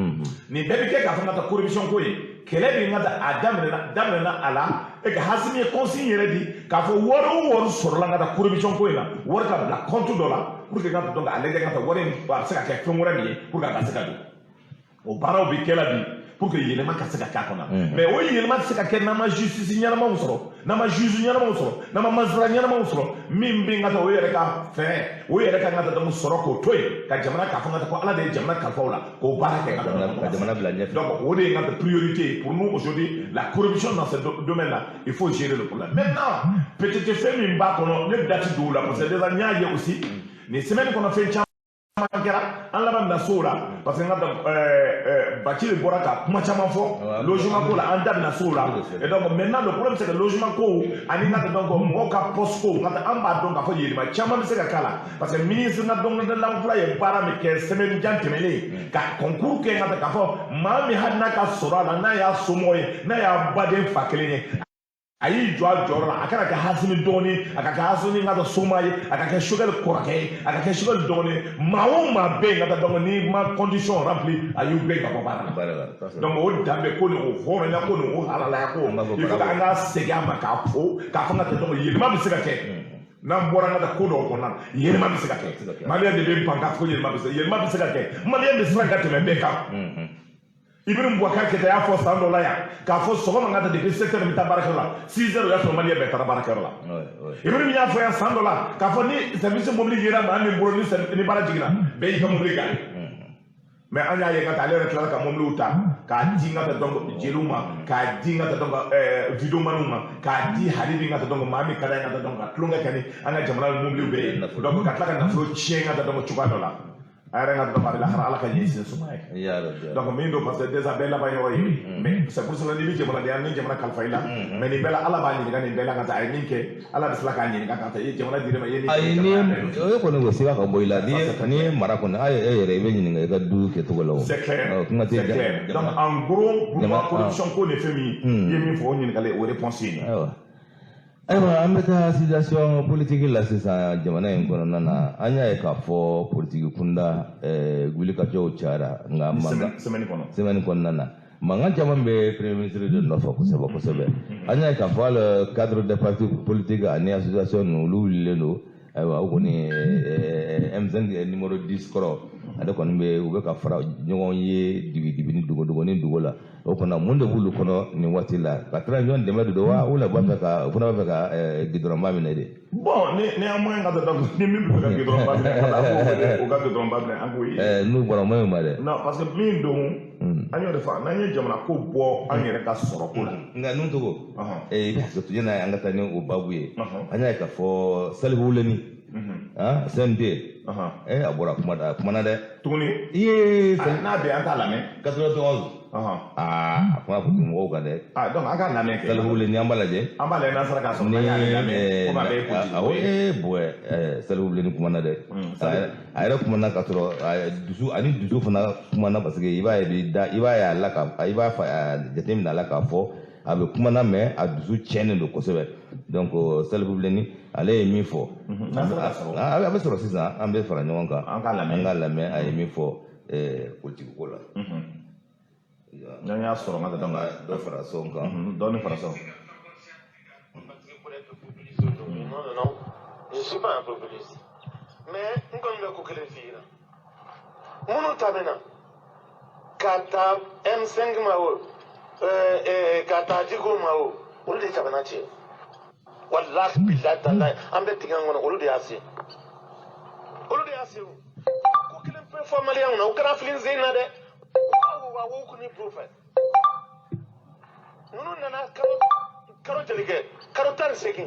[SPEAKER 1] Nin bɛɛ bɛ kɛ k'a fɔ n ka taa corruption ko ye kɛlɛ min ka taa a daminɛna a la e ka Hasimi ye consigne yɛrɛ di k'a fɔ wari o wari sɔrɔla n ka taa corruption ko in na, wari ka bila compte dɔ la pour que ka donc a lajɛ ka taa wari in a bɛ se ka kɛ fɛn wɛrɛ min ye pour que a ka se ka don. O baaraw bɛ kɛ la bi pour que yɛlɛma ka se ka k'a kɔnɔ. Mais o yɛlɛma tɛ se ka kɛ n'an ma justice ɲɛnamaw sɔrɔ, n'an ma juge ɲɛnamaw sɔrɔ, n'an ma magistrat ɲɛnamaw sɔrɔ min bɛ n ka taa o yɛrɛ ka fɛɛrɛ, o yɛrɛ ka n ka taa donc sɔrɔ k'o to yen ka jamana k'a fɔ n ka taa ko Ala de ye jamana kalifa o la k'o baara kɛ
[SPEAKER 2] ka jamana bila ɲɛfɛ.
[SPEAKER 1] Donc o de ye n ka taa priorité pour nous aujourd'hui, la corruption dans ce domaine là, il faut gérer le problème. Maintenant peut-être fɛn min b'a kɔnɔ, ne date don o la parce que déjà n y'a ye aussi nin semaine kɔnɔ fɛn caman kɛra, an laban bɛna so o la parce que n ka Bacili bɔra ka kuma caman fɔ logement ko la, an da bɛna so o la. Et donc maintenant le problème, c'est que logement ko ani n ka donc mɔgɔw ka poste ko, n ka an b'a dɔn k'a fɔ yɛlɛma caman bɛ se ka k'a la parce que ministre n ka dɔnkilidala ye baara min kɛ semaine jan tɛmɛnen ka concours kɛ, n ka k'a fɔ maa min hali n'a ka sɔrɔ a la, n'a y'a somɔgɔ ye, n'a y'a baden fa kelen ye, a y'i jɔ a jɔyɔrɔ la, a kana kɛ Hasimi dɔgɔnin, a ka kɛ Hasimi ka soma ye, a ka kɛ Choguel kɔrɔkɛ ye, a ka kɛ Choguel dɔgɔnin, maa o maa bɛ yen ka taa dɔn n'i ma condition rempli, a y'u bɛɛ ka bɔ baara la. Donc o danbe ko ni o hɔrɔnya ko ni o halalaya ko, il faut que an ka segin a ma k'a fɔ k'a fɔ ka taa dɔn yɛlɛma bɛ se ka kɛ n'an bɔra an ka taa ko dɔw kɔnɔna na, yɛlɛma bɛ se ka kɛ. Maliyɛn de bɛ ban k'a fɔ ko yɛlɛma bɛ se, yɛlɛma bɛ se ka kɛ. Maliyɛn bɛ siran ka tɛmɛ bɛɛ kan. Ibrahim Boubacar Keïta y'a fɔ san dɔ la yan k'a fɔ sɔgɔma n ka taa depuis 7 heures n bɛ taa baarakɛyɔrɔ la, 6 heures o y'a sɔrɔ maliyɛn bɛɛ taara baarakɛyɔrɔ la. Ibrahim y'a fɔ yan san dɔ la k'a fɔ ni service mobili yera maa min bolo, ni baara jiginna, bɛɛ y'i ka mobili garer. Mais an y'a ye ka taa ale yɛrɛ tilala ka mobiliw ta k'a di n ka taa donc jeliw ma, k'a di n ka taa donc videomaniw ma, k'a di hali bi n ka taa donc maa min ka d'a ye n ka taa donc ka tulonkɛ kɛ ni an ka jamana mobiliw bɛɛ ye. Donc ka tila ka nafolo tiɲɛ n ka taa donc cogoya dɔ la a yɛrɛ ka dɔn a bɛ lahara, Ala ka ɲɛ sen suma ye. Donc min don parce que déjà bɛɛ laban yɔrɔ ye. Mais c'est pour cela n'i bɛ jamanadenya ni jamana kalifa i la, mais nin bɛɛ la Ala b'a ɲininka nin bɛɛ la ka taa a ye min kɛ, Ala bɛ tila k'a ɲininka ka taa i ye jamana dir'e ma, i ye min kɛ.
[SPEAKER 2] Ayi, ni o ye kɔni o sira ka bɔ i la, n'i ye mara kɔni a e yɛrɛ i bɛ ɲininka i ka du kɛcogo la o.
[SPEAKER 1] C'est clair, c'est clair. Donc en gros, pour moi, corruption ko ni fɛn min i ye min fɔ, o ɲininkali o réponse ye nin.
[SPEAKER 2] Ayiwa, an bɛ taa situation politique la sisan jamana in kɔnɔna na. An y'a ye k'a fɔ politique kunda wulikajɔw cayara, nka
[SPEAKER 1] mankan semaine kɔnɔ
[SPEAKER 2] semaine kɔnɔna na mankan caman bɛ premier ministre de nɔfɛ kosɛbɛ kosɛbɛ. An y'a ye k'a fɔ hali cadre des partis politiques ani association ninnu, olu wulilen don. Ayiwa, o kɔni M5 numéro 10 kɔrɔ, ale kɔni bɛ u bɛ ka fara ɲɔgɔn ye dibi dibi ni dogo dogo ni dogo la. O kɔnɔ mun de b'olu kɔnɔ nin waati la ka transition dɛmɛ de don wa, ou la u b'a fɛ ka u fana b'a fɛ ka gidɔrɔnba minɛ de?
[SPEAKER 1] Bon, ni an moyen ka taa ni min bɛ fɛ ka gidɔrɔnba minɛ ka taa, an k'o wele o ka gidɔrɔnba minɛ, an k'o ye.
[SPEAKER 2] N'u bɔra o ma ɲi ma dɛ.
[SPEAKER 1] Non, parce que min don, an y'o de fɔ, n'an ye jamana ko bɔ an yɛrɛ ka sɔrɔ ko la.
[SPEAKER 2] Nka nun togo i bɛ hakɛ to yanni an ka taa ni o baabu ye, an y'a ye k'a fɔ Salifu Wuleni, CNT, a bɔra kuma da a kumana dɛ.
[SPEAKER 1] Tuguni.
[SPEAKER 2] I ye.
[SPEAKER 1] N'a bɛ an t'a lamɛn.
[SPEAKER 2] 91. Aa, a kuma politique mɔgɔw kan dɛ.
[SPEAKER 1] Ah, donc an k'a lamɛn kɛ.
[SPEAKER 2] Salifu Wuleni, an b'a lajɛ.
[SPEAKER 1] An b'a lajɛ n'an sera k'a sɔrɔ, n'an y'ale lamɛn komi a bɛ ye politique.
[SPEAKER 2] Awɔ, bɔn, Salifu Wuleni kumana dɛ. A yɛrɛ kumana ka sɔrɔ dusu ani dusu fana kumana parce que i b'a ye bi da i b'a ye a la ka i b'a jateminɛ a la k'a fɔ a bɛ kumana, mais a dusu tiɲɛnen don kosɛbɛ. Donc Salifu Wuleni ale ye min fɔ, a bɛ sɔrɔ sisan, an bɛ fara ɲɔgɔn kan.
[SPEAKER 1] An k'a lamɛn.
[SPEAKER 2] An k'a lamɛn a ye min fɔ politique ko la.
[SPEAKER 1] N'an y'a sɔrɔ n ka
[SPEAKER 2] taa dɔ fara sɔn kan.
[SPEAKER 1] Dɔɔni fara sɔn.
[SPEAKER 7] Non, non, non, je ne suis pas un populiste. Mais n kɔni bɛ ko kelen f'i ɲɛna. Minnu ta bɛ na ka taa M5 ma o, ka taa Diko ma o, olu de jamana tiɲɛ. Walahi bilahi talahi, an bɛ dingɛ kɔnɔ, olu de y'a sen. de y'a se o. Ko kelen pe fɔ maliyɛnw na, u kana fili n sen na dɛ. U ka wa wo kun ni b'u fɛ. Ninnu nana kalo joli kɛ? Kalo 18.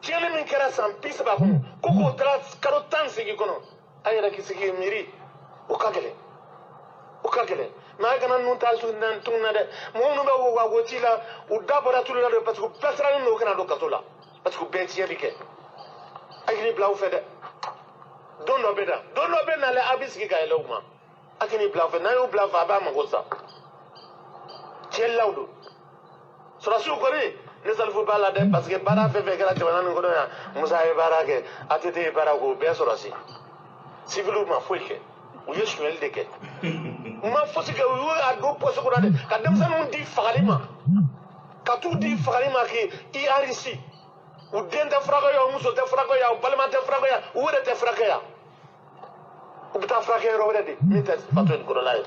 [SPEAKER 7] Tiɲɛni min kɛra san 30 kɔnɔ, ko k'o taara kalo 18 kɔnɔ, a yɛrɛ k'i sigi miiri, o ka gɛlɛn. O ka gɛlɛn. Mais a kana ninnu ta tuguni na dɛ. Mɔgɔ minnu bɛ wo wo ci la, u da bɔra tulu la de, parce que u bɛɛ sirannen don u kana don kaso la. Parce que u bɛɛ ye tiɲɛni kɛ. A k'i bila u fɛ dɛ. Don dɔ bɛ na, don dɔ bɛ nalen, a bɛ sigi ka yɛlɛ u ma. A k'i bila u fɛ, n'a y'u bila fɛ, a b'a mago sa. Tiɲɛlilaw don. Sɔrɔdasiw kɔni, ne Salifu b'a la dɛ, parce que baara fɛn fɛn kɛra jamana nin kɔnɔ yan, Musa ye baara kɛ, ATT ye baara kɛ, o bɛɛ sɔrɔdasi. Civiliw ma foyi kɛ, u ye sonyɛli de kɛ. U ma fosi kɛ, u y'u don poste kɔnɔ de ka denmisɛnninw di fagali ma, ka t'u di fagali ma k'i enrichi. U den tɛ furakɛ yan, u muso tɛ furakɛ yan, u balima tɛ furakɛ yan, u yɛrɛ tɛ furakɛ yan. U bɛ taa furakɛ yɔrɔ wɛrɛ de min tɛ faso in kɔnɔla ye.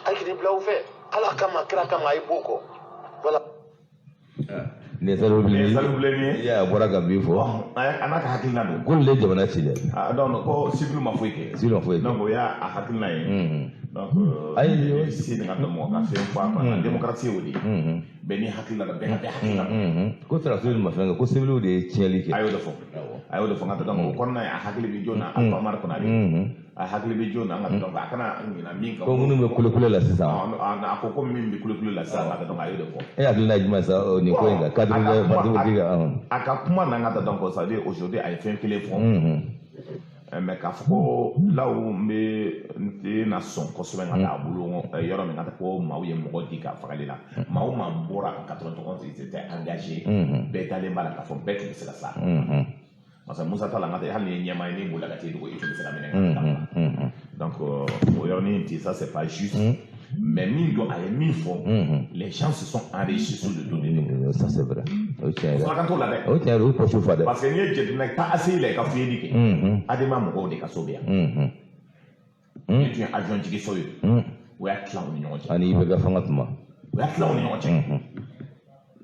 [SPEAKER 7] A ye k'i bila u fɛ, Ala kama, kira kama, a ye b'o kɔ. Voilà.
[SPEAKER 2] Nin ye Salifu
[SPEAKER 1] Bilenni ye. Salifu Bilenni
[SPEAKER 2] ye. A bɔra ka min fɔ.
[SPEAKER 1] A n'a ka hakilina don.
[SPEAKER 2] Ko nin de ye jamana ci dɛ.
[SPEAKER 1] Ah, donc ko civil ma foyi kɛ.
[SPEAKER 2] Civil ma foyi kɛ.
[SPEAKER 1] Donc o y'a hakilina ye. Donc
[SPEAKER 2] ayi
[SPEAKER 1] si nin ka dɔn mɔgɔ ka fɛn fɔ a kɔnɔ, démocratie y'o de ye. Bɛɛ n'i hakilina don, bɛɛ ka bɛɛ hakilina
[SPEAKER 2] don. Ko sɔrɔdasiw ma fɛn kɛ, ko civil de ye tiɲɛli kɛ.
[SPEAKER 1] A y'o de fɔ. A y'o de fɔ n ka donc o kɔnɔna ye, a hakili bɛ jɔn na? Alpha Umaru Konare. A hakili bɛ jɔn na? An ka donc a kana ɲina min kan.
[SPEAKER 2] Ko minnu bɛ kulekule la sisan.
[SPEAKER 1] A ko min bɛ kulekule la sisan, ka donc a y'o de fɔ.
[SPEAKER 2] E hakilina ye jumɛn sa nin ko in kan, cadre de parti politique kan?
[SPEAKER 1] A ka kuma na, n ka donc ça veut dire aujourd'hui a ye fɛn kelen fɔ. Mais k'a fɔ ko là où n bɛ n tɛna sɔn kosɛbɛ ka taa bolo yɔrɔ min ka taa ko maaw ye mɔgɔ di ka fagali la, maa o maa bɔra en 91, ils étaient engagés, bɛɛ dalen b'a la k'a fɔ bɛɛ tun bɛ se ka sa. Parce que Musa ta la, n ka hali ni ye ɲɛmaa ye, n'i bolila ka t'i dogo, i tun bɛ se ka minɛ ka taa. Donc o yɔrɔnin ten, ça c'est pas juste. Mais min don, a ye min fɔ, les gens se sont enrichis sur le dos de l'État.
[SPEAKER 2] Ça c'est vrai. O tiɲɛ yɛrɛ.
[SPEAKER 1] Saraka t'o la dɛ.
[SPEAKER 2] O tiɲɛ yɛrɛ, o poche fa dɛ.
[SPEAKER 1] Parce que n'i ye jateminɛ taa ACI la, i ka fuyeli kɛ, ADEMA mɔgɔw de ka so bɛ yan. Ni tun ye avion jigin so ye, o y'a tila u ni ɲɔgɔn cɛ.
[SPEAKER 2] Ani IBK fanga tuma.
[SPEAKER 1] O y'a tila u ni ɲɔgɔn cɛ.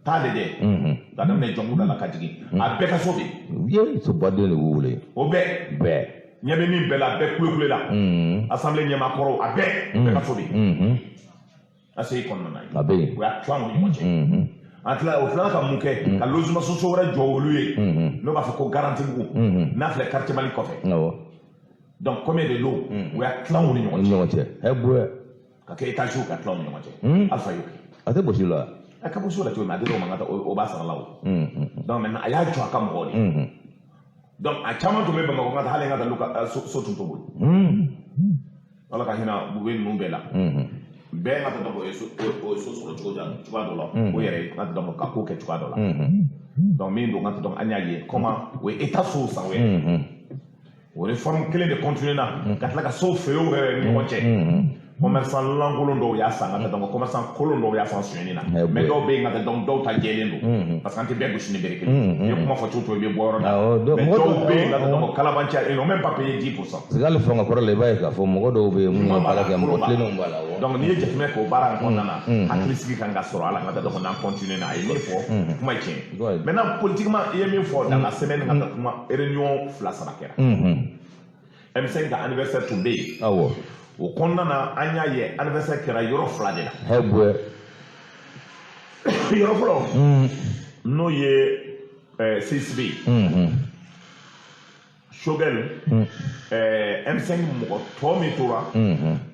[SPEAKER 1] Taa lajɛ. Ka daminɛ Jɔnkuda la ka jigin. A bɛɛ ka so bɛ
[SPEAKER 2] yen. Ye sobaden de b'u wele.
[SPEAKER 1] O bɛɛ.
[SPEAKER 2] Bɛɛ.
[SPEAKER 1] Ɲɛ bɛ min bɛɛ la, a bɛɛ kulekule la. Assemblée ɲɛmaakɔrɔw, a bɛɛ. Bɛɛ ka so bɛ yen. ACI kɔnɔna na
[SPEAKER 2] yen. A bɛ yen.
[SPEAKER 1] O y'a tila u ni ɲɔgɔn cɛ. An tila o tilala ka mun kɛ? Ka logement sociaux wɛrɛ jɔ olu ye. N'o b'a fɔ ko Garantibugu. N'a filɛ quartier Mali kɔfɛ.
[SPEAKER 2] Awɔ.
[SPEAKER 1] Donc combien de lots? O y'a tila u ni ɲɔgɔn cɛ.
[SPEAKER 2] Ni ɲɔgɔn cɛ. Ɛ bonya.
[SPEAKER 1] Ka kɛ étage ka tila u ni ɲɔgɔn cɛ. Alpha y'o kɛ.
[SPEAKER 2] A tɛ gosi la.
[SPEAKER 1] A ka bɔ so la cogo min, a dir'o ma, ka taa o b'a sara la o. Donc maintenant a y'a jɔ a ka mɔgɔw de. Donc a caman tun bɛ Bamakɔ, ka taa hali n ka taa ka so tun t'o bolo. Ala ka hinɛ Bube ninnu bɛɛ la. Bɛɛ ka taa donc o ye so sɔrɔ cogoya dɔ la. O yɛrɛ ka taa donc ka ko kɛ cogoya dɔ la. Donc min don, ka taa donc an y'a ye comment o ye état sow san o yɛrɛ. O réforme kelen de continuer na ka tila ka sow feere u yɛrɛ ni ɲɔgɔn cɛ. Commerçant lankolon dɔw y'a san, ka taa donc commerçant kolon dɔw y'a san sonyɛni na. Mais dɔw bɛ yen, ka taa donc dɔw ta jɛlen don. Parce que an tɛ bɛɛ gosi ni bere kelen. I ye kuma fɔ cogo o cogo, i bɛ bɔ yɔrɔ la. Mais dɔw bɛ yen, ka taa donc kalabanciya, ils n'ont même pas payé 10%.
[SPEAKER 2] Parce que hali fanga kɔrɔ la, i b'a ye k'a fɔ mɔgɔ dɔw bɛ yen minnu ye baara kɛ, mɔgɔ tilennenw b'a la.
[SPEAKER 1] Donc n'i ye jateminɛ kɛ o baara in kɔnɔna na, hakilisigi kan ka sɔrɔ a la, ka taa donc n'an continuer na, a ye min fɔ, kuma ye tiɲɛ ye. Maintenant politiquement, i ye min fɔ dans la semaine, ka taa kuma réunion 2 3 kɛra. M5 ka anniversaire tun bɛ yen.
[SPEAKER 2] Awɔ.
[SPEAKER 1] O kɔnɔna na, an y'a ye anniversaire kɛra yɔrɔ 2 de la.
[SPEAKER 2] Hɛ.
[SPEAKER 1] Yɔrɔ fɔlɔ, n'o ye CSB ye. Choguel, M5 mɔgɔ tɔ min tora,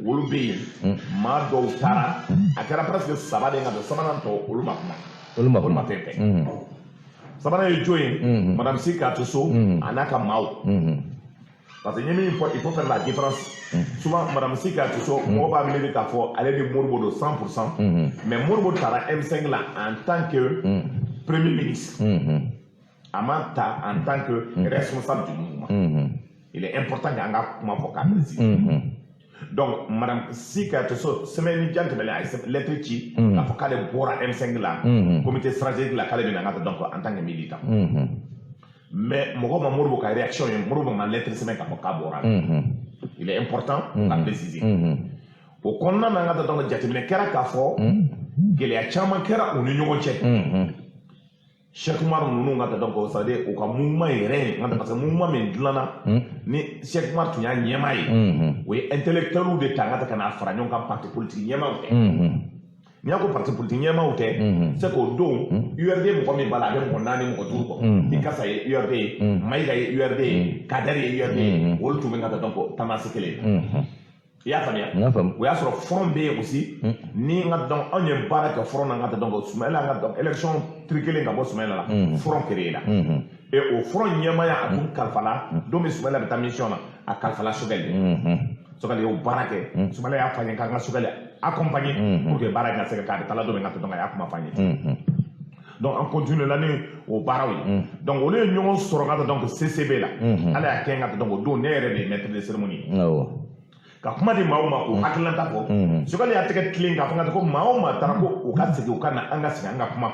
[SPEAKER 1] olu bɛ yen. Maa dɔw taara, a kɛra presque 3 de ka don, sabanan tɔ olu ma kuma.
[SPEAKER 2] Olu ma
[SPEAKER 1] kuma. Olu ma fɛn fɛn. Sabanan ye jɔn ye? Madame Sy Katoso, a n'a ka maaw. Parce que il faut faire la différence. Souvent, Madame Sy Katoso, mɔgɔ b'a miiri k'a fɔ ale ni Modibo don 100%. Mais Modibo taara M5 la en tant que premier ministre. A ma ta en tant que responsable du mouvement. Il est important qu'an ka kuma fɔ k'a préciser. Donc, Madame Sy Katoso, semaine jan tɛmɛnen, a ye lettre ci k'a fɔ k'ale bɔra M5 la, comité stratégique la, k'ale bɛna ka donc en tant que militant. Mais mɔgɔ ma Modibo ka réaction ye, Modibo ma lettre sɛbɛn k'a fɔ k'a bɔra. Il est important ka préciser. O kɔnɔna na, an ka taa donc jateminɛ kɛra k'a fɔ gɛlɛya caman kɛra u ni ɲɔgɔn cɛ. Cheikh Umar ninnu ka taa donc c'est à dire u ka mouvement yɛrɛ ye nka parce que mouvement min dilanna ni Cheikh Umar tun y'a ɲɛmaa ye, o ye intellectuels de ta n ka taa ka n'a fara ɲɔgɔn kan, parti politique ɲɛmaaw tɛ. N'i y'a ko parti politique ɲɛmaaw tɛ, c'est k'o don URD mɔgɔ min b'a la, a bɛ mɔgɔ naani, mɔgɔ duuru kɔ. Ikasa ye URD ye, Mayiga ye URD ye, Kadɛri ye URD ye, olu tun bɛ ka taa donc tendance kelen ye. I y'a faamuya?
[SPEAKER 2] N y'a faamu.
[SPEAKER 1] O y'a sɔrɔ front bɛ yen aussi ni n ka donc anw ye baara kɛ front na n ka taa donc Sumayila n ka donc élection truqué ka bɔ Sumayila la, front créé la et o front ɲɛmaaya a tun kalifala don min Sumayila bɛ taa mission na, a kalifala Choguel de. Choguel y'o baara kɛ. Sumayila y'a fɔ an ye k'an ka Choguel accompagner pour que baara in ka se ka kɛ. A bɛ taa la don min ka taa donc a y'a kuma fɔ an ye. Donc an continue la ni o baaraw ye. Donc olu ye ɲɔgɔn sɔrɔ ka taa donc CCB la. Ala y'a kɛ n ka taa donc o don ne yɛrɛ de ye maître de cérémonie ye ka kuma di maaw ma k'u hakilinata fɔ. Choguel y'a tɛgɛ tilen k'a fɔ n ka ko maa o maa taara ko u ka segin, u ka na, an ka segin, an ka kuma,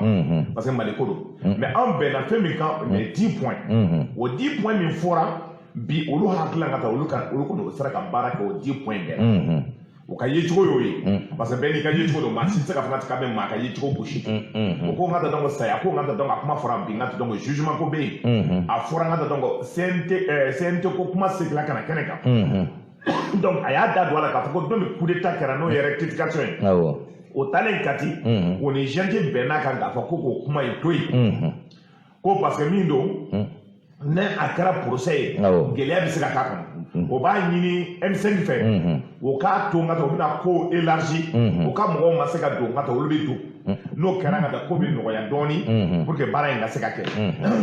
[SPEAKER 1] parce que Mali ko don. Mais an bɛnna fɛn min kan, mais 10 points, o 10 points min fɔra bi, olu hakilina ka taa olu kan, olu kɔni o sera ka baara kɛ o 10 points bɛɛ la. O ka yecogo y'o ye, parce que bɛɛ n'i ka yecogo don, maa si tɛ se ka fɔ k'a bɛ maa ka yecogo gosi. O ko n ka taa donc saya ko n ka taa donc a kuma fɔra bi n ka taa donc jugement ko bɛ yen, a fɔra n ka taa donc CNT CNT ko kuma seginna ka na kɛnɛ kan. Donc a y'a da don a la k'a fɔ ko don min coup d'état kɛra, n'o ye rectification ye, o taalen Kati, o ni junte bɛnn'a kan k'a fɔ ko k'o kuma in to yen, ko parce que min don ne a kɛra procès ye, gɛlɛya bɛ se ka k'a kɔnɔ. O b'a ɲini M5 fɛ o k'a to n ka taa o bɛna ko élargi, o ka mɔgɔw ma se ka don n ka taa olu bɛ don, n'o kɛra ka taa ko bɛ nɔgɔya dɔɔni pour que baara in ka se ka kɛ,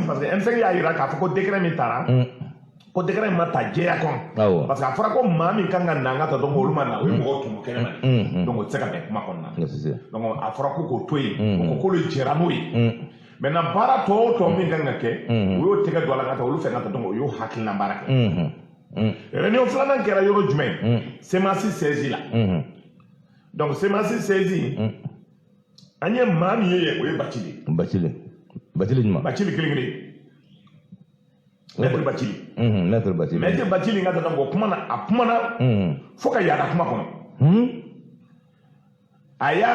[SPEAKER 1] parce que M5 y'a jira k'a fɔ ko décret min taara, ko décret in ma ta jɛya kɔnɔ, parce que a fɔra ko maa min kan ka na n ka taa donc olu ma na, o ye mɔgɔw tɔmɔ kɛnɛ ma de. Donc o tɛ se ka bɛn kuma kɔnɔna na. Donc a fɔra ko k'o to yen, o ko k'olu jɛra n'o ye. Maintenant baara tɔ o tɔ min kan ka kɛ, o y'o tɛgɛ don a la ka taa olu fɛ ka taa donc o y'o hakilina baara kɛ. Réunion filanan kɛra yɔrɔ jumɛn? CMAS 16 la. Donc CMAS 16, an ye maa min ye, o ye Bacili.
[SPEAKER 2] Bacili, Bacili jumɛn?
[SPEAKER 1] Bacili kelen kelen, Maître Bacili.
[SPEAKER 2] Maître Bacili.
[SPEAKER 1] Maître Bacili ka taa donc o kumana, a kumana fo ka yaada kuma kɔnɔ. A y'a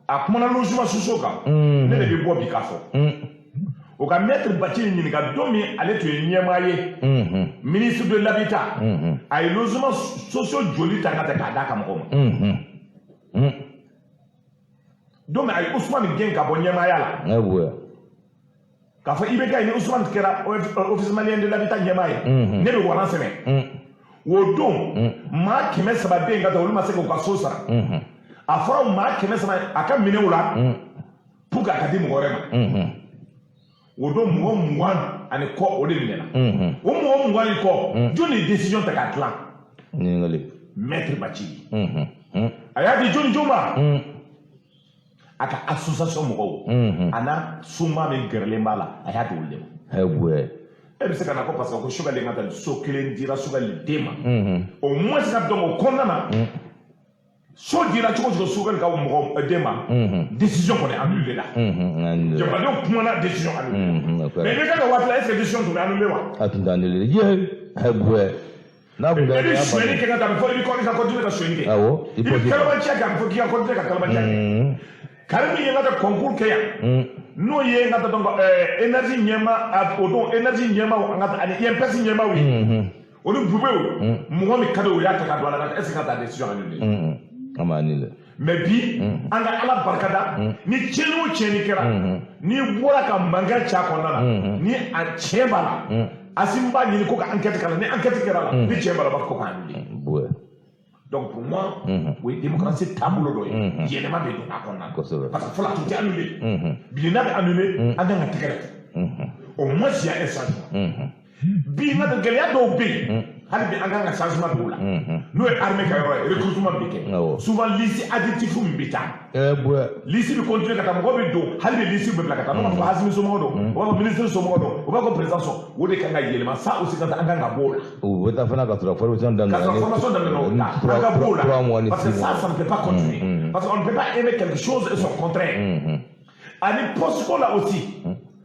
[SPEAKER 1] a kumana logement sociaux kan. Ne de bɛ bɔ bi k'a fɔ o ka Maître Bacili ɲininka, don min ale tun ye ɲɛmaa ye, ministre de l'habitat, a ye logement sociaux joli ta ka ta k'a d'a ka mɔgɔw ma? Don min a ye Ousmane gɛn ka bɔ ɲɛmaaya la, k'a fɔ IBK ni Ousmane kɛra Office malien de l'habitat ɲɛmaa ye, ne bɛ waran sɛnɛ. O don maa 300 bɛ yen ka taa, olu ma se k'u ka so sara. A fɔra maa 300 a ka minɛ o la pour que a ka di mɔgɔ wɛrɛ ma. O don mɔgɔ 20 ani kɔ o de minɛna. O mɔgɔ 20 ni kɔ, jɔn de ye décision ta k'a dilan?
[SPEAKER 2] Ɲininkali.
[SPEAKER 1] Maître Bacili. A y'a di jɔn jɔn ma? A ka association mɔgɔw a n'a soma min gɛrɛlen b'a la, a y'a di olu de ma. E bɛ se ka na ko parce que ko Choguel ka taa so kelen dira Choguel den ma, au moins ka dɔn o kɔnɔna na so dira cogo cogo Choguel ka mɔgɔ den ma, décision kɔni annulé la. Jamanadenw kumana, décision annulé. Mais i bɛ ka waati la, est ce que décision tun bɛ annulé wa?
[SPEAKER 2] A tun tɛ annulé. Ye n'a kun
[SPEAKER 1] i bɛ sonyɛli kɛ ka taa, a bɛ fɔ i bɛ ka continuer ka sonyɛli kɛ.
[SPEAKER 2] Awɔ.
[SPEAKER 1] I bɛ kalabanciya kɛ, a bɛ fɔ k'i ka continuer ka kalabanciya kɛ. Kari min ye n ka taa concours kɛ yan, n'o ye n ka taa donc énergie ɲɛma, o don énergie ɲɛmaw an ka taa ani INPS ɲɛmaw ye, olu bubew mɔgɔ min ka di o y'a ta ka don a la, est ce que ka taa décision annulé?
[SPEAKER 2] An b'a annulé.
[SPEAKER 1] Mais bi an ka Ala barikada, ni tiɲɛni o tiɲɛni kɛra, n'i bɔra ka mankan ci a kɔnɔna na, ni a tiɲɛ b'a la, Assimi b'a ɲini ko ka enquête k'a la. Ni enquête kɛra la, ni tiɲɛ b'a la, o b'a fɔ ko k'a annulé. Donc pour moi, o ye démocratie taabolo dɔ ye, yɛlɛma bɛ don a kɔnɔna na, parce que fɔlɔ a tun tɛ annulé. Bi n'a bɛ annulé, an kan ka tɛgɛrɛ fɔ. Au moins il y a un changement. Bi n ka gɛlɛya dɔw bɛ yen, hali bi an kan ka changement don o la, n'o ye armée ka yɔrɔ ye, recrutement bɛ kɛ souvent liste additif min bɛ taa, liste bɛ continuer ka taa, mɔgɔ bɛ don, hali bi liste bɛ bila ka taa, n'o b'a fɔ Assimi somɔgɔ don, o b'a fɔ ministre somɔgɔ don, o b'a fɔ président sɔn, o de kan ka yɛlɛma. Ça aussi ka an kan ka bɔ o la.
[SPEAKER 2] U bɛ taa fana ka sɔrɔ formation daminɛ.
[SPEAKER 1] Ka sɔrɔ formation daminɛ, o ta an ka bɔ o la, parce que ça, ça ne peut pas continuer, parce qu'on ne peut pas aimer quelque chose et son contraire. Ani poste ko la aussi,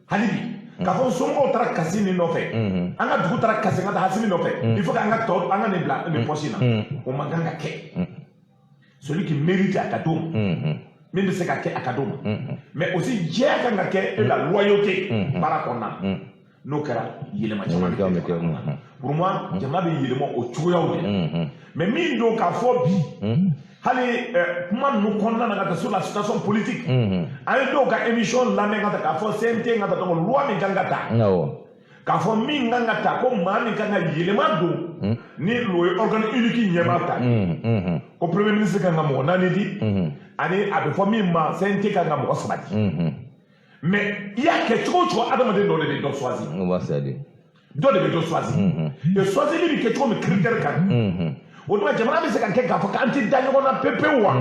[SPEAKER 1] hali bi k'a fɔ somɔgɔw taara kasi nin nɔfɛ, an ka dugu taara kasi, an ka taa Assimi nɔfɛ, il faut que an ka tɔ an ka nin bila nin poste in na, o man kan ka kɛ. Celui qui mérite, a ka d'o ma. Min bɛ se ka kɛ a ka d'o ma. Mais aussi jɛya kan ka kɛ et la loyauté baara kɔnɔna na. N'o kɛra, yɛlɛma caman bɛ kɛ jamana kɔnɔ. Pour moi, jamana bɛ yɛlɛma o cogoyaw de la. Mais min don k'a fɔ bi, hali kuma ninnu kɔnɔna na ka taa sur la situation politique, an ye dɔw ka émission lamɛn ka taa k'a fɔ CNT ka taa, donc loi min kan ka ta, k'a fɔ min kan ka ta, ko maa min kan ka yɛlɛma don ni o ye organe unique ɲɛmaa ta, ko premier ministre kan ka mɔgɔ naani di, ani a bɛ fɔ min ma CNT kan ka mɔgɔ saba di. Mais i y'a kɛ cogo o cogo, adamaden dɔ de bɛ dɔ choisi. Dɔ de bɛ dɔ choisi. Et choisili bɛ kɛ cogo min, critère kan. O tuma, jamana bɛ se ka kɛ k'a fɔ k'an tɛ da ɲɔgɔn na pepewu wa?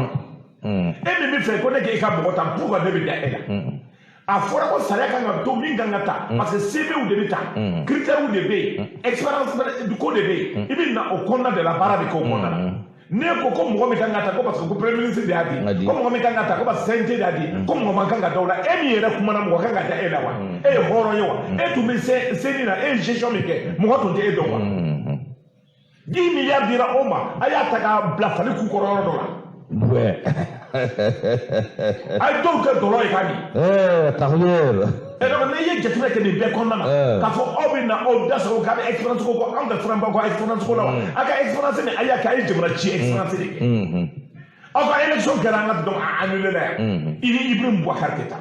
[SPEAKER 1] E min bɛ fɛ ko ne k'e ka mɔgɔ ta, pourquoi ne bɛ da e la? A fɔra ko sariya kan ka to min kan ka ta, parce que CVw de bɛ ta, critères de bɛ yen, expérience ko de bɛ yen. I bɛ na o kɔnɔna de la, baara bɛ kɛ o kɔnɔna la. Ne ko ko mɔgɔ min kan ka ta, ko parce que ko premier ministre de y'a di, ko mɔgɔ min kan ka ta, ko parce que CNT de y'a di, ko mɔgɔ man kan ka da o la. E min yɛrɛ kumana, mɔgɔ kan ka da e la wa? E ye hɔrɔn ye wa? E tun bɛ CENI na, e ye gestion min kɛ, mɔgɔ tun tɛ e dɔn wa? 10 milliards dira o ma, a y'a ta k'a bila fali ku kɔrɔ yɔrɔ dɔ la. A ye dɔw kɛ dɔlɔ ye k'a min.
[SPEAKER 2] Takbir.
[SPEAKER 1] E donc n'i ye jateminɛ kɛ nin bɛɛ kɔnɔna na, k'a fɔ aw bɛ na aw da sago k'a bɛ expérience ko anw ka siran b'aw ka expérience ko la wa? A ka expérience min a y'a kɛ, a ye jamana ci expérience de kɛ. Aw ka élection kɛra an ka donc a annulé la yan. I ni Ibrahim Boubacar Keïta.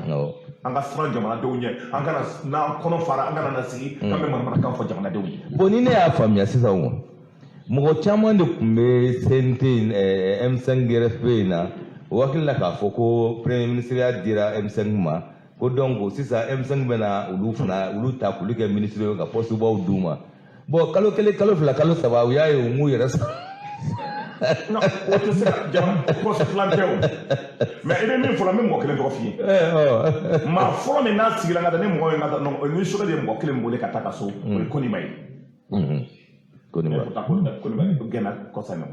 [SPEAKER 1] An ka siran jamanadenw ɲɛ, an kana n'an kɔnɔ fara, an kana na sigi k'an bɛ manamanakan fɔ jamanadenw ye.
[SPEAKER 2] Bon, ni ne y'a faamuya sisan, o mɔgɔ caman de tun bɛ CNT M5 RFP in na, o hakili la k'a fɔ ko premier ministre ya dira M5 ma, ko donc sisan M5 bɛna olu fana olu ta k'olu kɛ ministre ye ka poste baw d'u ma. Bon, kalo kelen, kalo fila, kalo saba, u y'a ye u m'u yɛrɛ sɔrɔ.
[SPEAKER 1] Non, o tɛ se ka jamana poste filan tɛ o. Mais i bɛ min fɔ la, n bɛ mɔgɔ kelen tɔgɔ f'i ye. Maa fɔlɔ min n'a sigira ka taa ni mɔgɔ ye ka taa, non, ni Choguel ye mɔgɔ kelen wele ka taa ka so, o ye Koniba ye.
[SPEAKER 2] Koniba.
[SPEAKER 1] Koniba gɛnna kɔsa in na.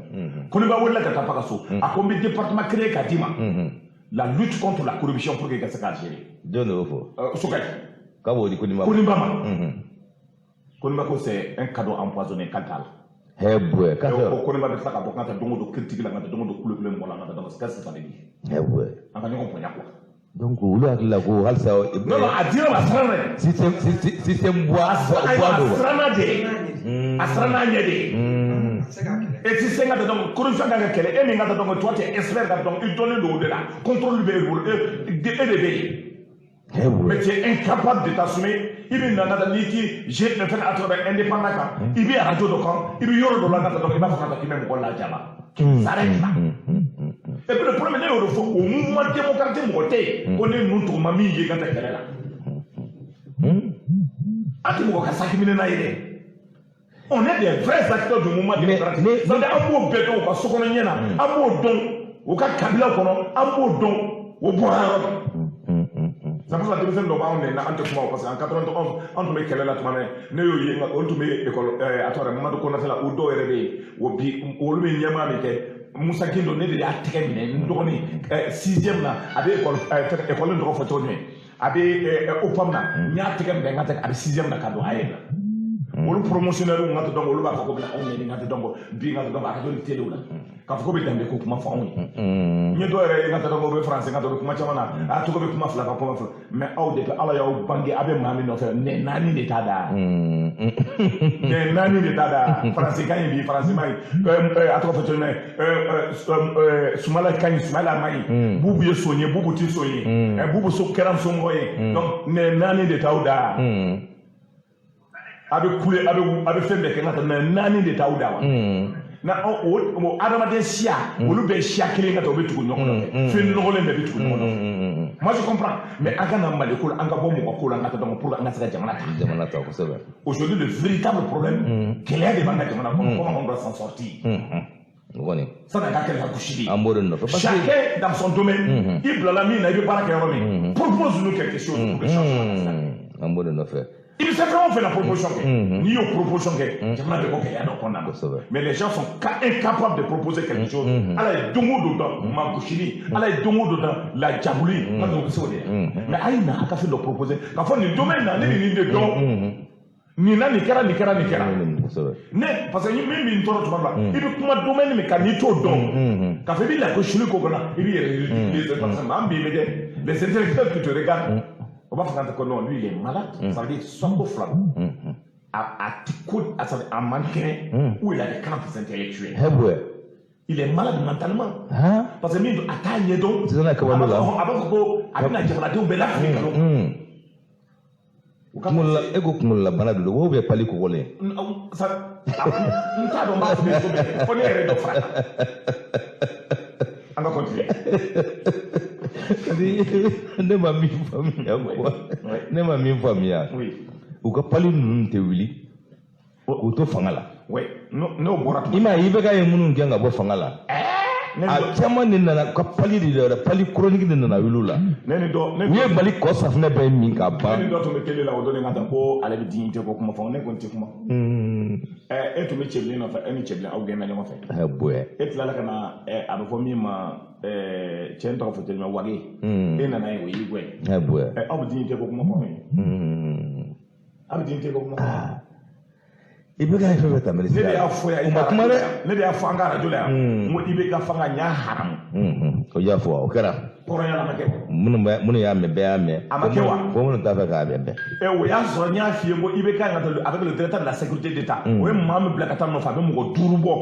[SPEAKER 1] Koniba wulila ka taa fa ka so, a ko n bɛ département créé k'a d'i ma, la lutte contre la corruption, pour que i ka se k'a gérer.
[SPEAKER 2] Jɔn de y'o fɔ?
[SPEAKER 1] Choguel.
[SPEAKER 2] K'a b'o di Koniba ma.
[SPEAKER 1] Koniba ma. Koniba ko c'est un cadeau empoisonné, kan t'a la.
[SPEAKER 2] Hɛbɛ.
[SPEAKER 1] Ko Koniba bɛ tila ka bɔ k'an ta don o don critique la, ka taa don o don kule kule mɔgɔ la, ka taa donc qu'est-ce que ça veut dire?
[SPEAKER 2] Hɛbɛ.
[SPEAKER 1] An ka ɲɔgɔn bonya quoi.
[SPEAKER 2] Donc olu hakili la ko halisa.
[SPEAKER 1] Non non, a dira ma, a siranna dɛ.
[SPEAKER 2] Système bois.
[SPEAKER 1] A
[SPEAKER 2] bois don.
[SPEAKER 1] A siranna de, a siranna ɲɛ de. Et si ka taa donc corruption kan ka kɛlɛ, e min ka taa, donc toi tu es expert ka, donc i dɔnnen don o de la, contrôle bɛ e bolo, e de bɛ yen. Mais tu es incapable de t'assumer. I bɛ na ka taa n'i ti fɛn a tɔgɔ indépendant kan, i bɛ radio dɔ kan, i bɛ yɔrɔ dɔ la ka taa, donc i b'a fɔ ka taa k'i bɛ mɔgɔ lajaba. Ça arrête là. Et puis le problème, ne y'o de fɔ, o mouvement démocratique, mɔgɔ tɛ yen ko ne ninnu tɔgɔ ma min ye ka taa kɛlɛ la. An tɛ mɔgɔ ka saki minɛ n'a ye dɛ. On est des vrais acteurs du mouvement démocratique. C'est-à-dire an b'o bɛɛ dɔn u ka sokɔnɔ ɲɛ na, an b'o dɔn u ka kabilaw kɔnɔ, an b'o dɔn o bɔra yɔrɔ min. C'est pour ça denmisɛnnin dɔ b'anw nɛni, an tɛ kuma o, parce que en 91 an tun bɛ kɛlɛ la tuma min, ne y'o ye, olu tun bɛ école a tɔgɔ Mamadu Konate la, o dɔw yɛrɛ bɛ yen o bi olu bɛ ɲɛmaa min kɛ, Musa Gindo, ne de y'a tɛgɛ minɛ n dɔgɔnin sixième na, a bɛ école école in tɔgɔ fɔ cogo jumɛn, a bɛ OPAM na, n y'a tɛgɛ minɛ n ka tɛgɛ, a bɛ sixième na ka don a yɛrɛ la. Olu promotionnaire n ka tɛ dɔn, olu b'a fɔ ko bɛna anw nɛni, n ka tɛ dɔn bi, n ka tɛ dɔn radio ni télé la k'a fɔ ko bɛ danbe ko kuma fɔ anw ye. N ye dɔw yɛrɛ ye n ka tɛ dɔn, o bɛ français, n ka tɛ dɔn kuma caman na, a tɔgɔ bɛ kuma fila ka kuma fila. Mais aw depuis Ala y'aw bange, a bɛ maa min nɔfɛ, nɛ naani de t'a da, nɛ naani de t'a da. Français ka ɲi bi, français ma ɲi, a tɔgɔ fɔ cogo jumɛn, Sumala ka ɲi, Sumala ma ɲi, Bubu ye son ye, Bubu ti son ye, Bubu so kɛra somɔgɔ ye. Donc nɛ naani de t'aw da. A bɛ kule, a bɛ fɛn bɛɛ kɛ, n ka taa nɛ naani de t'aw da wa? Na o adamaden siya, olu bɛɛ siya kelen ka taa, u bɛ tugu ɲɔgɔn nɔfɛ, fɛn nɔgɔlen bɛɛ bɛ tugu ɲɔgɔn nɔfɛ. Moi je comprends, mais an ka na Mali ko la, an ka bɔ mɔgɔ ko la, an ka taa donc pour que an ka se ka jamana ta.
[SPEAKER 2] Jamana ta, kosɛbɛ.
[SPEAKER 1] Aujourd'hui le véritable problème, gɛlɛya de b'an ka jamana kɔnɔ, comment on doit s'en sortir?
[SPEAKER 2] O kɔni.
[SPEAKER 1] Sanni a ka kɛ lagosi de ye.
[SPEAKER 2] An b'o de nɔfɛ parce que
[SPEAKER 1] chacun dans son domaine, i bilala min na, i bɛ baara kɛ yɔrɔ min, propose nous quelque chose pour que changement ka se ka kɛ.
[SPEAKER 2] An b'o de nɔfɛ.
[SPEAKER 1] I bɛ se fɛn o fɛn na, proposition kɛ, n'i y'o proposition kɛ, jamana bɛ bɔ gɛlɛya dɔ kɔnɔna na. Mais les gens sont incapables de proposer quelque chose. Ala ye don o don dan magosili, Ala ye don o don dan lajabuli, nka o bɛ se o de la. Mais a ye na a ka fɛn dɔ proposer k'a fɔ nin domaine na, ne bɛ nin de dɔn. Nin na nin kɛra, nin kɛra, nin kɛra.
[SPEAKER 2] Kosɛbɛ.
[SPEAKER 1] Ne, parce que min b'i tɔɔrɔ tuma dɔ la, i bɛ kuma domaine min kan, n'i t'o dɔn, k'a fɔ i bɛ lagosili k'o kɔnɔ, i b'i yɛrɛ ridiculiser, parce que maa min b'i lajɛ, les intellectuels qui te regardent, o b'a fɔ k'an tɛ ko non, lui il est malade. Ça veut dire soit ko fila don, a ti ko a, ça veut dire a man kɛnɛ, ou il a des crampes intellectuelles.
[SPEAKER 2] Hɛbɛ.
[SPEAKER 1] Il est malade mentalement.
[SPEAKER 2] Han.
[SPEAKER 1] Parce que min don, a t'a ɲɛdɔn.
[SPEAKER 2] Sisan n'a kabalo la.
[SPEAKER 1] A b'a fɔ ko a bɛna jamanadenw bɛɛ lafili nkalon kan. U ka
[SPEAKER 2] Kunkololae ko kunkololabana de don ou bien palu kɔgɔlen?
[SPEAKER 1] Sa n t'a dɔn n b'a fɔ cogo min, fo ne yɛrɛ dɔ fara kan. An ka continuer.
[SPEAKER 2] Ne ma min faamuya quoi, ne ma min faamuya, u ka palu ninnu tɛ wuli k'u to fanga la.
[SPEAKER 1] Oui, n'o bɔra
[SPEAKER 2] I m'a ye, IBK ye minnu gɛn ka bɔ fanga la,
[SPEAKER 1] ne
[SPEAKER 2] a caman de nana, u ka palu de yɛrɛ, palu chronique de nana wuli u la.
[SPEAKER 1] Ne ni dɔ ne
[SPEAKER 2] U ye Mali kɔ safunɛ bɛɛ min ka
[SPEAKER 1] ne
[SPEAKER 2] ban.
[SPEAKER 1] ni dɔ tun bɛ télé la o don, ne ka taa ko ale bɛ dignité ko kuma fɔ, ne ko n tɛ kuma. Ɛ, e tun bɛ Cɛbilen nɔfɛ, e ni Cɛbilen aw gɛnna ɲɔgɔn fɛ.
[SPEAKER 2] Hɛbɛ.
[SPEAKER 1] E tilala ka na, a bɛ fɔ min ma, cɛ n tɔgɔ fɔ teliman Wage, e nana ye, o y'i gɛn.
[SPEAKER 2] Hɛbɛ.
[SPEAKER 1] Ɛ, aw bɛ dignité ko kuma fɔ ye, aw bɛ dignité ko kuma fɔ.
[SPEAKER 2] IBK ye fɛn fɛn ta
[SPEAKER 1] Ne de y'a fɔ yan.
[SPEAKER 2] U ma kuma dɛ.
[SPEAKER 1] Ne de y'a fɔ an ka arajo la yan, n ko IBK fanga n y'a haramu.
[SPEAKER 2] O y'a fɔ, o kɛra.
[SPEAKER 1] Hɔrɔnya la ma kɛ.
[SPEAKER 2] Minnu bɛ, minnu y'a mɛn, bɛɛ y'a mɛn.
[SPEAKER 1] A ma kɛ wa?
[SPEAKER 2] Fo minnu t'a fɛ k'a mɛn bɛɛ.
[SPEAKER 1] Ɛ, o y'a sɔrɔ n y'a f'i ye ko IBK ka taa avec le directeur de la sécurité d'État, o ye maa min bila ka taa nɔfɛ, a bɛ mɔgɔ duuru bɔ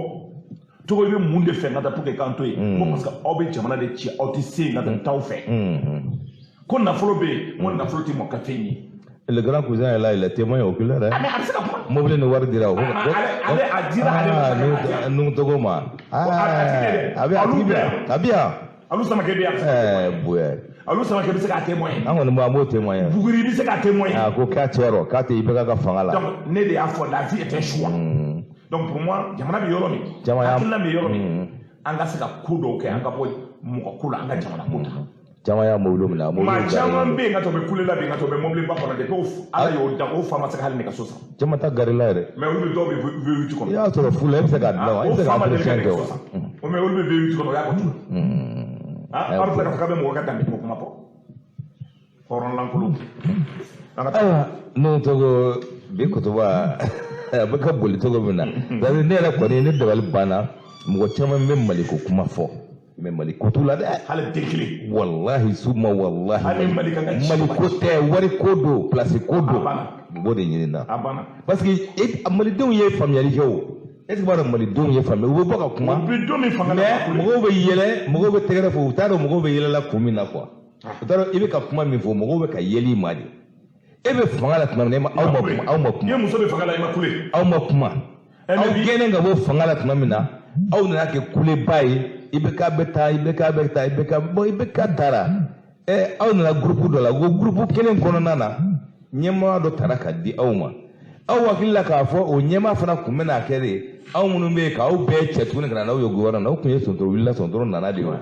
[SPEAKER 1] togo, i bɛ mun de fɛ n ka taa pour que k'an to yen? Ko parce que aw bɛ jamana de ci, aw tɛ se yen, ka taa t'aw fɛ. Ko nafolo bɛ yen, n ko nafolo tɛ mɔgɔ ka fɛn ye.
[SPEAKER 2] Le grand cousin est là, il est témoin oculaire, hein.
[SPEAKER 1] Ah, mais a bɛ se ka kuma.
[SPEAKER 2] Mobili ni wari dira o.
[SPEAKER 1] Ale a dira ale ma.
[SPEAKER 2] Nuhu Togo ma.
[SPEAKER 1] A tigi dɛ.
[SPEAKER 2] A bɛ, a tigi bɛ yan. A bɛ yan.
[SPEAKER 1] Alu Samakɛ bɛ yan.
[SPEAKER 2] Ɛɛ, bonya.
[SPEAKER 1] Alu Samakɛ bɛ se k'a témoigner.
[SPEAKER 2] An kɔni b'an b'o témoigner.
[SPEAKER 1] Buguri bɛ se k'a témoigner.
[SPEAKER 2] A ko k'a cɛ rɔ, k'a tɛ IBK ka fanga la.
[SPEAKER 1] Donc ne de y'a fɔ, la vie est un choix. Donc pour moi, jamana bɛ yɔrɔ min,
[SPEAKER 2] Caman y'a-
[SPEAKER 1] hakilina bɛ yɔrɔ min, an ka se ka ko dɔw kɛ, an ka bɔ mɔgɔ ko la, an ka jamana ko ta.
[SPEAKER 2] Caman y'a mobili minɛ, a mobili
[SPEAKER 1] Maa caman
[SPEAKER 2] garila.
[SPEAKER 1] bɛ yen ka to bɛ kule la bi, ka to bɛ mobili ba kɔnɔ, depuis Ala y'o da, o fa ma se ka hali nɛgɛso san.
[SPEAKER 2] Caman ta garila yɛrɛ.
[SPEAKER 1] Mais olu bɛ, dɔw bɛ V8
[SPEAKER 2] I
[SPEAKER 1] kɔnɔ.
[SPEAKER 2] y'a sɔrɔ fu la, e bɛ se k'a dilan wa? E
[SPEAKER 1] O
[SPEAKER 2] bɛ se
[SPEAKER 1] fa
[SPEAKER 2] k'a
[SPEAKER 1] ma deli ka
[SPEAKER 2] entretien kɛ
[SPEAKER 1] nɛgɛso
[SPEAKER 2] wa?
[SPEAKER 1] san. O, mais olu bɛ V8 kɔnɔ, o y'a kɔ cogo. Ah, aw bɛ tila k'a fɔ k'a bɛ mɔgɔ ka danbe ko kuma fɔ. Hɔrɔn lankolon. An ka taa.
[SPEAKER 2] Ayiwa, n'o tɔgɔ bi kutuba a bɛ ka boli cogo min na, parce que ne yɛrɛ kɔni, ne dabali banna, mɔgɔ caman bɛ Maliko kuma fɔ, mais Mali ko t'u la dɛ.
[SPEAKER 1] Hali den kelen.
[SPEAKER 2] Walahi suma walahi.
[SPEAKER 1] Hali Mali kan ka ci.
[SPEAKER 2] Mali ko tɛ, wari ko don, place ko don.
[SPEAKER 1] A banna.
[SPEAKER 2] U b'o de ɲini na.
[SPEAKER 1] A banna.
[SPEAKER 2] Parce que malidenw ye faamuyali kɛ o. Est ce que b'a dɔn, malidenw ye faamuya, u bɛ bɔ ka kuma.
[SPEAKER 1] U bɛ don min fanga la.
[SPEAKER 2] Mais mɔgɔw bɛ yɛlɛ, mɔgɔw bɛ tɛgɛrɛ fɔ, u t'a dɔn mɔgɔw bɛ yɛlɛla kun min na quoi. U t'a dɔn i bɛ ka kuma min fɔ, mɔgɔw bɛ ka yɛlɛ i ma de. E bɛ fanga la tuma min na, e ma, aw ma kuma, aw ma
[SPEAKER 1] I
[SPEAKER 2] kuma.
[SPEAKER 1] ye muso bɛ fanga la, i ma kule.
[SPEAKER 2] Aw ma kuma.
[SPEAKER 1] Eh, mais
[SPEAKER 2] Aw gɛnnen ka bɔ fanga la tuma min na, aw nana kɛ kuleba ye, IBK bɛ taa, IBK bɛ taa, IBK, bon, IBK taara. Ɛ, aw nana groupe dɔ la, o groupe kelen kɔnɔna na, ɲɛmaa dɔ taara ka di aw ma. Aw hakili la k'a fɔ o ɲɛmaa fana tun bɛna kɛ de, aw minnu bɛ yen k'aw bɛɛ cɛ tuguni ka na n'aw ye gouvernement na, o tun ye Sontoro wulila, Sontoro nana de o.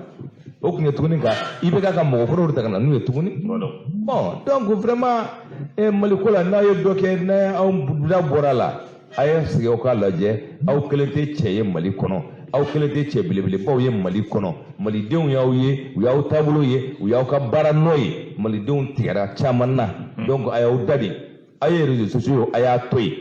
[SPEAKER 2] O tun ye tuguni ka IBK ka mɔgɔkɔrɔw de ta ka na n'u ye tuguni. Bon, donc vraiment, Mali ko la, n'a ye dɔ kɛ, n'a aw da bɔra la, a ye sigi aw k'a lajɛ, aw kelen tɛ cɛ ye Mali kɔnɔ, aw kelen tɛ cɛ belebelebaw ye Mali kɔnɔ. Malidenw y'aw ye, u y'aw taabolo ye, u y'aw ka baara nɔ ye, malidenw tigɛra caman na. Donc a y'aw da de, a ye réseaux sociaux a y'a to yen,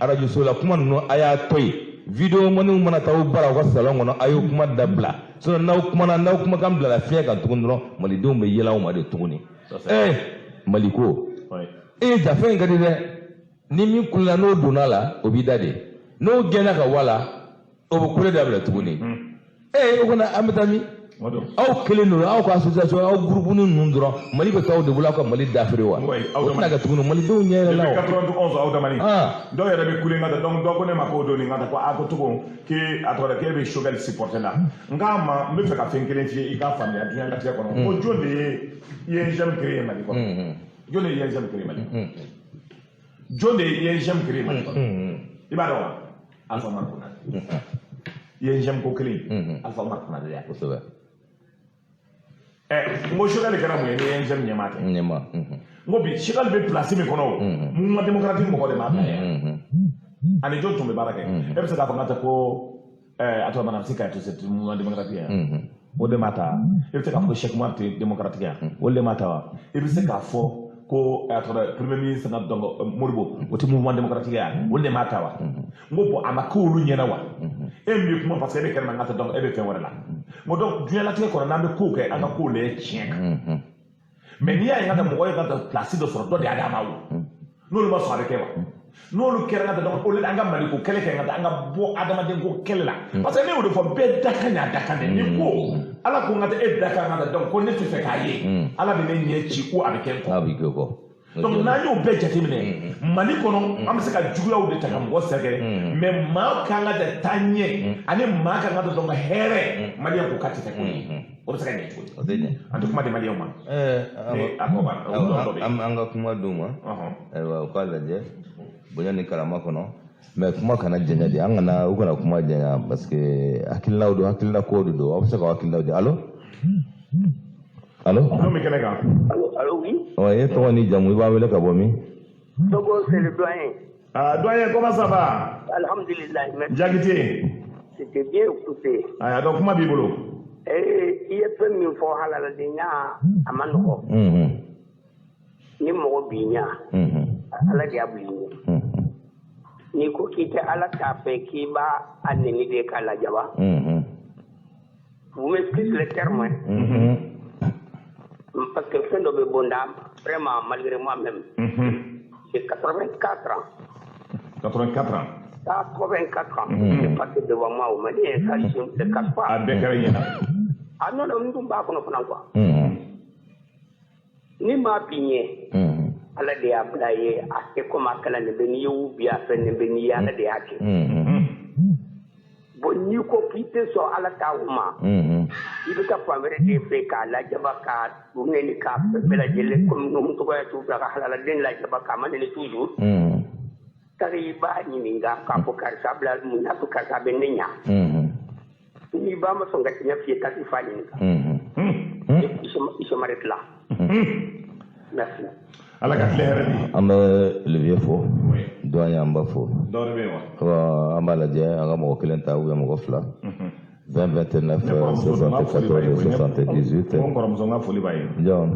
[SPEAKER 2] arajo so la kuma ninnu a y'a to yen, vidéo maniw mana taa aw bara aw ka salon kɔnɔ, a y'o kuma dabila. Sinon n'aw kumana, n'aw kumakan bilala fiɲɛ kan tuguni dɔrɔn, malidenw bɛ yɛlɛ aw ma de tuguni. Ɛɛ, Maliko ee, jafe in ka di dɛ. Ni min kulela, n'o donna la, o b'i da de, n'o gɛnna ka bɔ a la, o bɛ kule dabila tuguni. Ee, o kɔni, an bɛ taa min? Aw kelen don, aw ka association, aw groupe ninnu dɔrɔn, Mali bɛ taa aw de bolo, aw ka Mali dafiri wa? O tɛna kɛ tuguni, malidenw ɲɛ yɛlɛ la o.
[SPEAKER 1] 91 aw damani. Dɔw yɛrɛ bɛ kule n ka taa, donc dɔ ko ne ma k'o don nin ka taa, ko a ko Togo k'e a tɔgɔ k'e bɛ Choguel supporter la. N k'a ma, n bɛ fɛ ka fɛn kelen f'i ye i k'a faamuya diɲɛlatigɛ kɔnɔ. Ko jɔn de ye UNJM créé Mali kɔnɔ? Jɔn de ye UNJM créé Mali kɔnɔ? Jɔn de ye UNJM créé Mali kɔnɔ? I b'a dɔn wa? Alpha Oumar Konaré. UNJM ko kelen, Alpha Oumar Konaré y'a.
[SPEAKER 2] Kosɛbɛ.
[SPEAKER 1] Ɛ, n ko Choguel kɛra mun ye ni UNJM ɲɛmaa tɛ?
[SPEAKER 2] Ɲɛmaa.
[SPEAKER 1] N ko bi Choguel bɛ place min kɔnɔ, o mouvement démocratique mɔgɔ de m'a bila yen. Ani jɔn tun bɛ baara kɛ? E bɛ se k'a fɔ n ka tɛ ko a tɔgɔ mana se k'a to c'est mouvement démocratique ye, o de m'a ta. E bɛ se k'a fɔ ko Cheikh Oumar tɛ démocratique ye, o de m'a ta wa? E bɛ se k'a fɔ ko a tɔgɔ premier ministre ka donc Modibo o tɛ mouvement démocratique ya olu de m'a ta wa? N ko bon, a ma k'olu ɲɛna wa? E min bɛ kuma parce que e bɛ kɛnɛma n ka taa, donc e bɛ fɛn wɛrɛ la. N ko donc diɲɛlatigɛ kɔnɔ, n'an bɛ kow kɛ, an ka kow lajɛ tiɲɛ kan. Mais n'i y'a ye n ka taa mɔgɔ ye ka taa place dɔ sɔrɔ, dɔ de y'a d'a ma o. N'olu ma sɔn, a bɛ kɛ wa? N'olu kɛra ka taa, donc au lieu an ka Maliko kɛlɛ kɛ, ka taa an ka bɔ adamaden ko kɛlɛ la, parce que ne y'o de fɔ, bɛɛ da kan y'a da kan dɛ. Ni ko Ala ko n ka taa e da kan ka taa, donc ko ne tɛ fɛ k'a ye, Ala bɛ ne ɲɛ ci ko a bɛ kɛ n kɔ.
[SPEAKER 2] A bɛ kɛ kɔ.
[SPEAKER 1] Donc n'an y'o bɛɛ jateminɛ Mali kɔnɔ, an bɛ se ka juguyaw de ta ka mɔgɔ sɛgɛrɛ, mais maa kan ka taa ɲɛ ani maa kan ka taa donc hɛrɛ maliyɛn ko k'a tɛ fɛ ko ye, o bɛ se ka ɲɛ cogo di?
[SPEAKER 2] O tɛ ɲɛ.
[SPEAKER 1] An tɛ kuma di maliyɛnw ma. A ko banna, o dɔ bɛ yen.
[SPEAKER 2] An ka kuma d'u ma. Ayiwa, u k'a lajɛ bonya ni karama kɔnɔ, mais kuma kana janya de. An kana u kana kuma janya, parce que hakilinaw don, hakilina ko de don. Aw bɛ se k'aw hakilinaw di. Allo, allo.
[SPEAKER 1] N'o bɛ kɛnɛ kan.
[SPEAKER 8] Allo, allo, oui.
[SPEAKER 2] Ɔ, e tɔgɔ ni jamu, i b'a wele ka bɔ min?
[SPEAKER 8] Togo, c'est le doyen.
[SPEAKER 1] Ah, doyen, comment ça va?
[SPEAKER 8] Alhamdulillah, merci.
[SPEAKER 1] Diakité.
[SPEAKER 8] C'était bien écouté.
[SPEAKER 1] Ayiwa, donc kuma b'i bolo.
[SPEAKER 8] Eh, i ye fɛn min fɔ, halaladenya a ma nɔgɔ. Ni mɔgɔ b'i ɲa, Ala de y'a bila i ɲɛ. N'i ko k'i tɛ Ala t'a fɛ k'i b'a a neni de k'a lajaba. Vous m'excusez le terme, hein. Parce que fɛn dɔ bɛ bɔ n da, vraiment, malgré moi-même. J'ai 84 ans.
[SPEAKER 1] 84 ans.
[SPEAKER 8] 84 ans. C'est passé devant moi au Mali, et ça, je ne le cache pas.
[SPEAKER 1] A bɛɛ kɛra i ɲɛna.
[SPEAKER 8] Ah non, non, n dun b'a kɔnɔ fana quoi. Ni maa b'i ɲɛ, Ala de y'a bila ye, a kɛ komi a kalan nin bɛ n'i ye u bi a fɛn nin bɛ n'i ye, Ala de y'a kɛ. Bon, n'i ko k'i tɛ sɔn Ala ta o ma, i bɛ taa fan wɛrɛ de fɛ k'a lajaba, k'a nɛni, k'a fɛn bɛɛ lajɛlen, komi numu tɔgɔ ye t'u bila ka halaladen lajaba k'a ma nɛni toujours. Tari i b'a ɲininka k'a fɔ karisa bila mun y'a to karisa bɛ ne ɲa. N'i ba ma sɔn ka tiɲɛ f'i ye, taa i fa ɲininka. Je m'arrête là. Merci.
[SPEAKER 1] Ala ka tile hɛrɛ di.
[SPEAKER 2] An bɛ Olivier fo, doyen an b'a fo.
[SPEAKER 1] Dɔ wɛrɛ bɛ yen wa?
[SPEAKER 2] Wa an b'a lajɛ an ka mɔgɔ kelen ta ou bien mɔgɔ fila. 20 29 74 78.
[SPEAKER 1] N kɔrɔmuso, n ka foli b'a ye.
[SPEAKER 2] Jɔn?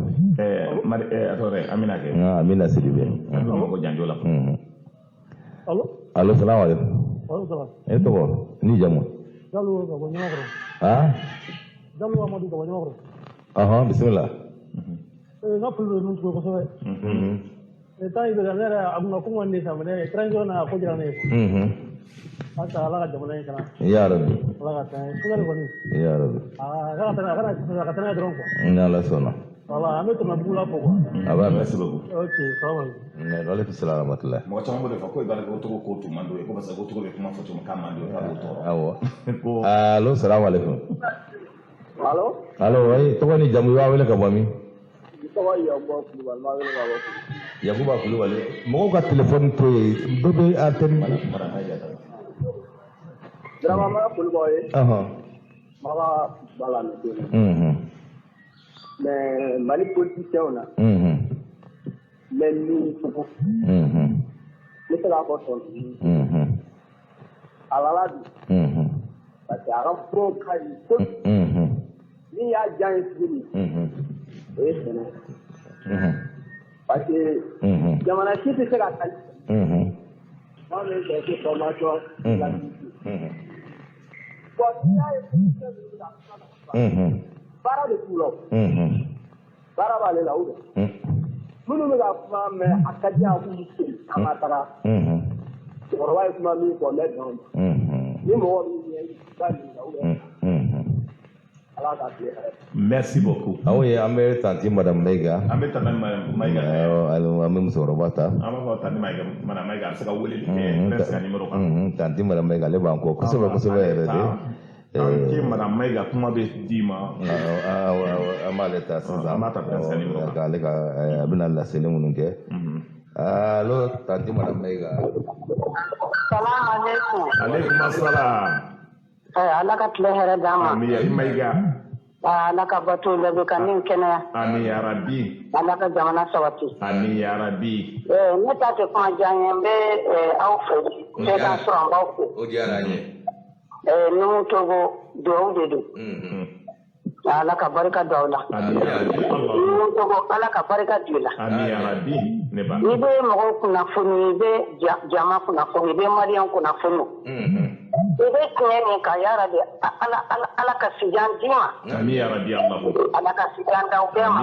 [SPEAKER 1] Mari, a tɔgɔ dɛ, Amina kɛ.
[SPEAKER 2] Nka Amina Sidibe.
[SPEAKER 1] An bɛ Bamakɔ janjo la.
[SPEAKER 9] Allo.
[SPEAKER 2] Allo, salamu aleykum.
[SPEAKER 9] Waaleykum salam.
[SPEAKER 2] E tɔgɔ ni jamu?
[SPEAKER 9] Jalo ka bɔ Ɲamakɔrɔ.
[SPEAKER 2] Ah.
[SPEAKER 9] Jalo Amadu ka bɔ Ɲamakɔrɔ.
[SPEAKER 2] Ɔhɔn, bisimila.
[SPEAKER 9] N ka foli bɛ ninnu tulo kosɛbɛ. Temps in bɛ ne yɛrɛ a kun ka ko man di sa, mais transition na a ko diyara ne ye. Halisa Ala ka jamana in kana.
[SPEAKER 2] Ya Rabbi.
[SPEAKER 9] Ala ka taa ɲɛ. Sukari kɔni.
[SPEAKER 2] Ya Rabbi.
[SPEAKER 9] Aa, a kana a ka taa n'a ye dɔrɔn quoi.
[SPEAKER 2] Ni Ala sɔnna.
[SPEAKER 9] Voilà, an bɛ Tɔnɔbugu la fo quoi.
[SPEAKER 2] A b'a mɛn.
[SPEAKER 1] Merci beaucoup.
[SPEAKER 9] Ok, salam aleykum.
[SPEAKER 2] Waaleykum salam wa rahmatulah.
[SPEAKER 1] Mɔgɔ caman b'o de fɔ ko i b'a ko Togo ko tun man d'o ye, ko parce que ko Togo bɛ kuma fɔ cogo min k'a man d'o ye, k'a b'o tɔɔrɔ.
[SPEAKER 2] Awɔ.
[SPEAKER 1] Ko
[SPEAKER 2] Allo, salamu aleykum.
[SPEAKER 8] Allo.
[SPEAKER 2] Allo, oui, tɔgɔ ni jamu, i b'a wele ka bɔ min?
[SPEAKER 8] Tɔgɔ Yakuba Kulubali, n b'a wele ka bɔ Kulubali.
[SPEAKER 2] Yakuba Kulubali. Mɔgɔw ka téléphone to yen, dɔ bɛ antenne.
[SPEAKER 8] Vraiment, n b'a foli b'aw ye.
[SPEAKER 2] Ɔhɔn.
[SPEAKER 8] N b'a ka ba lamɛn don. Mais Mali politiciens na. N bɛ min fɔ. N bɛ se k'a fɔ sɔn. A lala bi. Parce que a ka furaw ka ɲi kojugu. Min y'a diya n ye tuguni, o ye sɛnɛ. Parce que jamana si tɛ se ka taa. Moi, j'ai fait formation. Bon, n'i y'a ye politicien ninnu bɛ ka kuma, baara de t'u la o. Baara b'ale la ou bien. Minnu bɛ ka kuma, mais a ka di yan k'u sigi an ka taga. Cɛkɔrɔba ye kuma min fɔ, n bɛ bɛn o ma. Ni mɔgɔ min ɲɛ i b'a ɲininka ou bien. Ala k'a tile hɛrɛ.
[SPEAKER 1] Merci beaucoup.
[SPEAKER 2] Aw ye, an bɛ tantie madame Mayiga.
[SPEAKER 1] An bɛ tantie Mayiga.
[SPEAKER 2] Awɔ, an bɛ musokɔrɔba ta.
[SPEAKER 1] An b'a fɔ tantie Mayiga, madame Mayiga, a bɛ se ka weleli kɛ Prince ka numéro kan.
[SPEAKER 2] Tantie madame Mayiga, ale b'an kɔ kosɛbɛ kosɛbɛ yɛrɛ de.
[SPEAKER 1] Tantie madame Mayiga, kuma bɛ d'i ma.
[SPEAKER 2] Awɔ, an b'ale ta sisan.
[SPEAKER 1] An b'a ta Prince ka numéro kan.
[SPEAKER 2] K'ale ka a bɛna laseli minnu kɛ. Allo, tantie madame Mayiga.
[SPEAKER 10] Salam alaikum.
[SPEAKER 1] Aleykum assalam.
[SPEAKER 10] Ala ka tile hɛrɛ d'an ma.
[SPEAKER 1] Ami ya Mayiga.
[SPEAKER 10] Ala ka bato labɛn ka min kɛnɛya.
[SPEAKER 1] Ami ya Rabbi.
[SPEAKER 10] Ala ka jamana sabati.
[SPEAKER 1] Ami ya Rabbi.
[SPEAKER 10] Ne ta tɛ kuma diya n ye, n bɛ aw fo. Cɛ ka sɔrɔ an b'aw fo.
[SPEAKER 2] O diyara an ye.
[SPEAKER 10] Numu Togo, duwawu de don. Ala ka barika don aw la. Ala ka barika don i la. N'i bɛ mɔgɔw kunnafoni, i bɛ jama kunnafoni, i bɛ maliyɛn kunnafoni. I bɛ tiɲɛ min kan yarabi Ala ka sijan d'i ma. Ala ka sijan d'aw bɛɛ ma.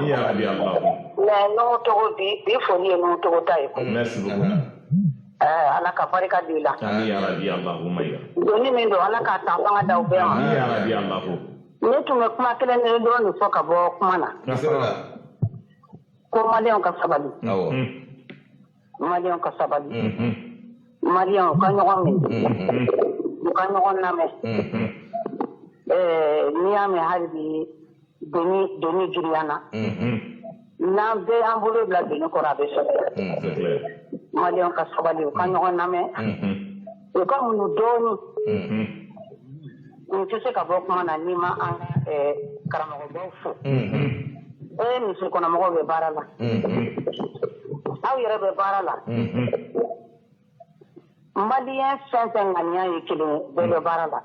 [SPEAKER 10] Mais Nuhu Togo bi foli ye Nuhu Togo ta ye.
[SPEAKER 1] Merci beaucoup.
[SPEAKER 10] Ala ka barika don i la. Doni min don Ala k'a san fanga d'aw bɛɛ ma. Ne tun bɛ kuma kelen de dɔrɔn de fɔ ka bɔ kuma na. Ko maliyɛnw ka sabali. Maliyɛnw ka sabali. Maliyɛnw ka ɲɔgɔn minɛ. U ka ɲɔgɔn lamɛn. N'i y'a mɛn hali bi doni girinya na. N'an bɛɛ y'an bolo bila doni kɔrɔ a bɛ sɔrɔ. Maliyɛnw ka sabali, u ka ɲɔgɔn lamɛn. U ka muɲu dɔɔnin. N tɛ se ka bɔ kuma na n'i ma an karamɔgɔbaw fo. Misiri kɔnɔmɔgɔw bɛ baara la. Aw yɛrɛ bɛ baara la. Maliyɛn fɛn fɛn ŋaniya ye kelen ye, bɛɛ bɛ baara la.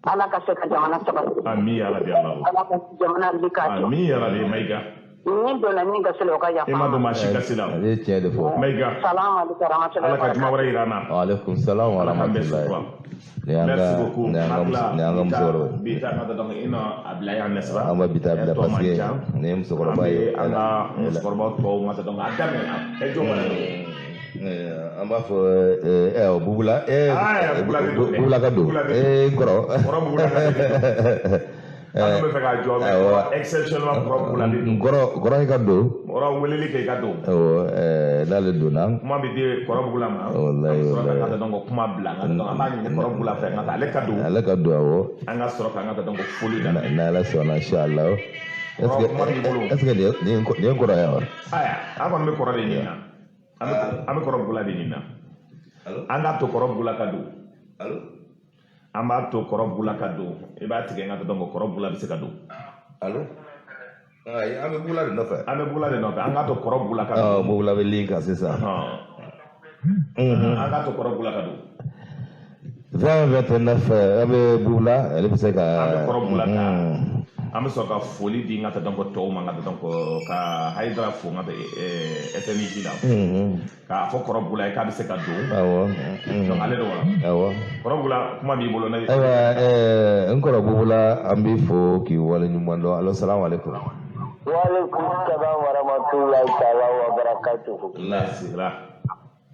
[SPEAKER 10] Ala ka se ka jamana sabati. Ala ka jamana wuli k'a jɔ. Ni donna min gasi la, o ka yafa.
[SPEAKER 1] I ma don maa si gasi la.
[SPEAKER 2] Ale ye tiɲɛ de fɔ.
[SPEAKER 1] Mayiga.
[SPEAKER 10] Salamu aleykum warahmatulahi.
[SPEAKER 1] Ala ka juma wɛrɛ yira an na.
[SPEAKER 2] Wa aleykum salam wa rahmatulahi.
[SPEAKER 1] Merci beaucoup.
[SPEAKER 2] Ni an ka musokɔrɔba.
[SPEAKER 1] Bi ta ka donc i na a bila yan n'est-ce pas?
[SPEAKER 2] An b'a bi ta bila parce que nin ye musokɔrɔba ye.
[SPEAKER 1] An ka musokɔrɔba tɔw ma donc a daminɛ. E jɔn wɛrɛ.
[SPEAKER 2] An b'a fɔ Bubula. Bubula ka don. Kɔrɔ.
[SPEAKER 1] Kɔrɔ Bubula ka don. An bɛ fɛ k'a jɔ mais exceptionnellement kɔrɔ Bubula de don.
[SPEAKER 2] Kɔrɔ i ka don.
[SPEAKER 1] Kɔrɔ weleli kɛ i ka don.
[SPEAKER 2] Awɔ, n'ale donna.
[SPEAKER 1] Kuma bɛ di kɔrɔ Bubula ma.
[SPEAKER 2] Walayi walayi.
[SPEAKER 1] An bɛ sɔrɔ ka donc kuma bila an b'a ɲini kɔrɔ Bubula fɛ nka ale ka don.
[SPEAKER 2] Ale ka don awɔ.
[SPEAKER 1] An ka sɔrɔ k'an ka donc foli daminɛ.
[SPEAKER 2] N'Ala sɔnna inchallah. Est-ce que nin ye kɔrɔ ye wa?
[SPEAKER 1] Ayiwa an kɔni bɛ kɔrɔ de ɲini na. An bɛ kɔrɔ Bubula de ɲini na. An k'a to kɔrɔ Bubula ka don. An b'a to kɔrɔ Bubula ka don. I b'a tigɛ n ka donc kɔrɔ Bubula bɛ se ka don.
[SPEAKER 2] Allo? Ayi, an bɛ Bubula de nɔfɛ.
[SPEAKER 1] An bɛ Bubula de nɔfɛ. An k'a to kɔrɔ Bubula ka don.
[SPEAKER 2] Bubula bɛ ligne kan sisan.
[SPEAKER 1] An k'a to kɔrɔ Bubula ka don.
[SPEAKER 2] 20 29 an bɛ Bubula, ale bɛ se ka.
[SPEAKER 1] An bɛ kɔrɔ Bubula ta. An bɛ sɔrɔ ka foli di n ka donc tɔw ma n ka donc ka Hayidara fo n ka SNJ la. K'a fɔ kɔrɔ Bubula ye k'a bɛ se ka don.
[SPEAKER 2] Awɔ.
[SPEAKER 1] Donc ale don wa?
[SPEAKER 2] Awɔ.
[SPEAKER 1] Kɔrɔ Bubula kuma b'i bolo ne.
[SPEAKER 2] Ayiwa n kɔrɔ Bubula an b'i fo k'i waleɲuman dɔn. Alo salamu aleykum.
[SPEAKER 10] Wa aleykum salam wa rahmatulahi taala wa barakatuhu.
[SPEAKER 1] Lasira.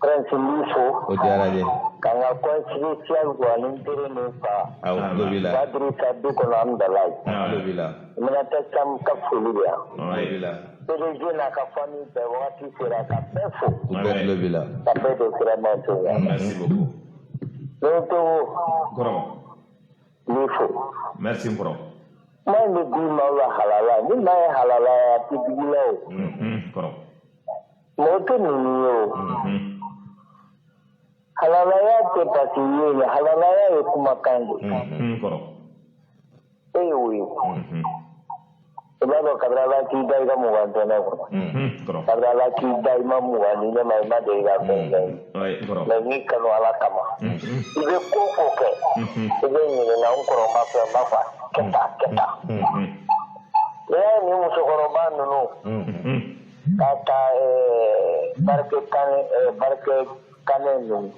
[SPEAKER 10] Prince n b'i fo.
[SPEAKER 2] O diyara n ye.
[SPEAKER 10] Ka n ka conseiller Siyagu ani n teri ni fa.
[SPEAKER 2] Awɔ, tulo b'i la.
[SPEAKER 10] Badiri ka du kɔnɔ Amudalayi.
[SPEAKER 2] Tulo b'i la.
[SPEAKER 10] Minata Cam ka foli bɛ yan.
[SPEAKER 2] Tulo b'i la.
[SPEAKER 10] PDG n'a ka famille bɛɛ wagati sera ka bɛɛ fo.
[SPEAKER 2] U bɛɛ tulo b'i la.
[SPEAKER 10] Ka bɛɛ de sira ma to yan.
[SPEAKER 1] Merci beaucoup.
[SPEAKER 10] Ne Togo.
[SPEAKER 1] Kɔrɔ.
[SPEAKER 10] N b'i fo.
[SPEAKER 1] Merci n kɔrɔ.
[SPEAKER 10] Kuma in bɛ di maaw la halala ni maa ye halala ye a tɛ digi la o.
[SPEAKER 1] Kɔrɔ.
[SPEAKER 10] Mɔgɔ tɛ ninnu ye o. Halalaya tɛ parce que ye nin halalaya ye kumakan de ye.
[SPEAKER 1] Kɔrɔ.
[SPEAKER 10] E y'o ye. I b'a dɔn kabini Ala k'i da i ka 20 tɛ ne kɔnɔ. Kabini Ala k'i da i ma 20 di ne ma i ma deli ka fɛn kɛ. Mais n y'i kanu Ala kama. I bɛ ko o ko kɛ. I bɛ ɲininka n kɔrɔ n b'a fɛ n b'a fɔ kɛ tan kɛ tan. N'i y'a ye nin musokɔrɔba ninnu. Ka taa barike kanɛ ninnu.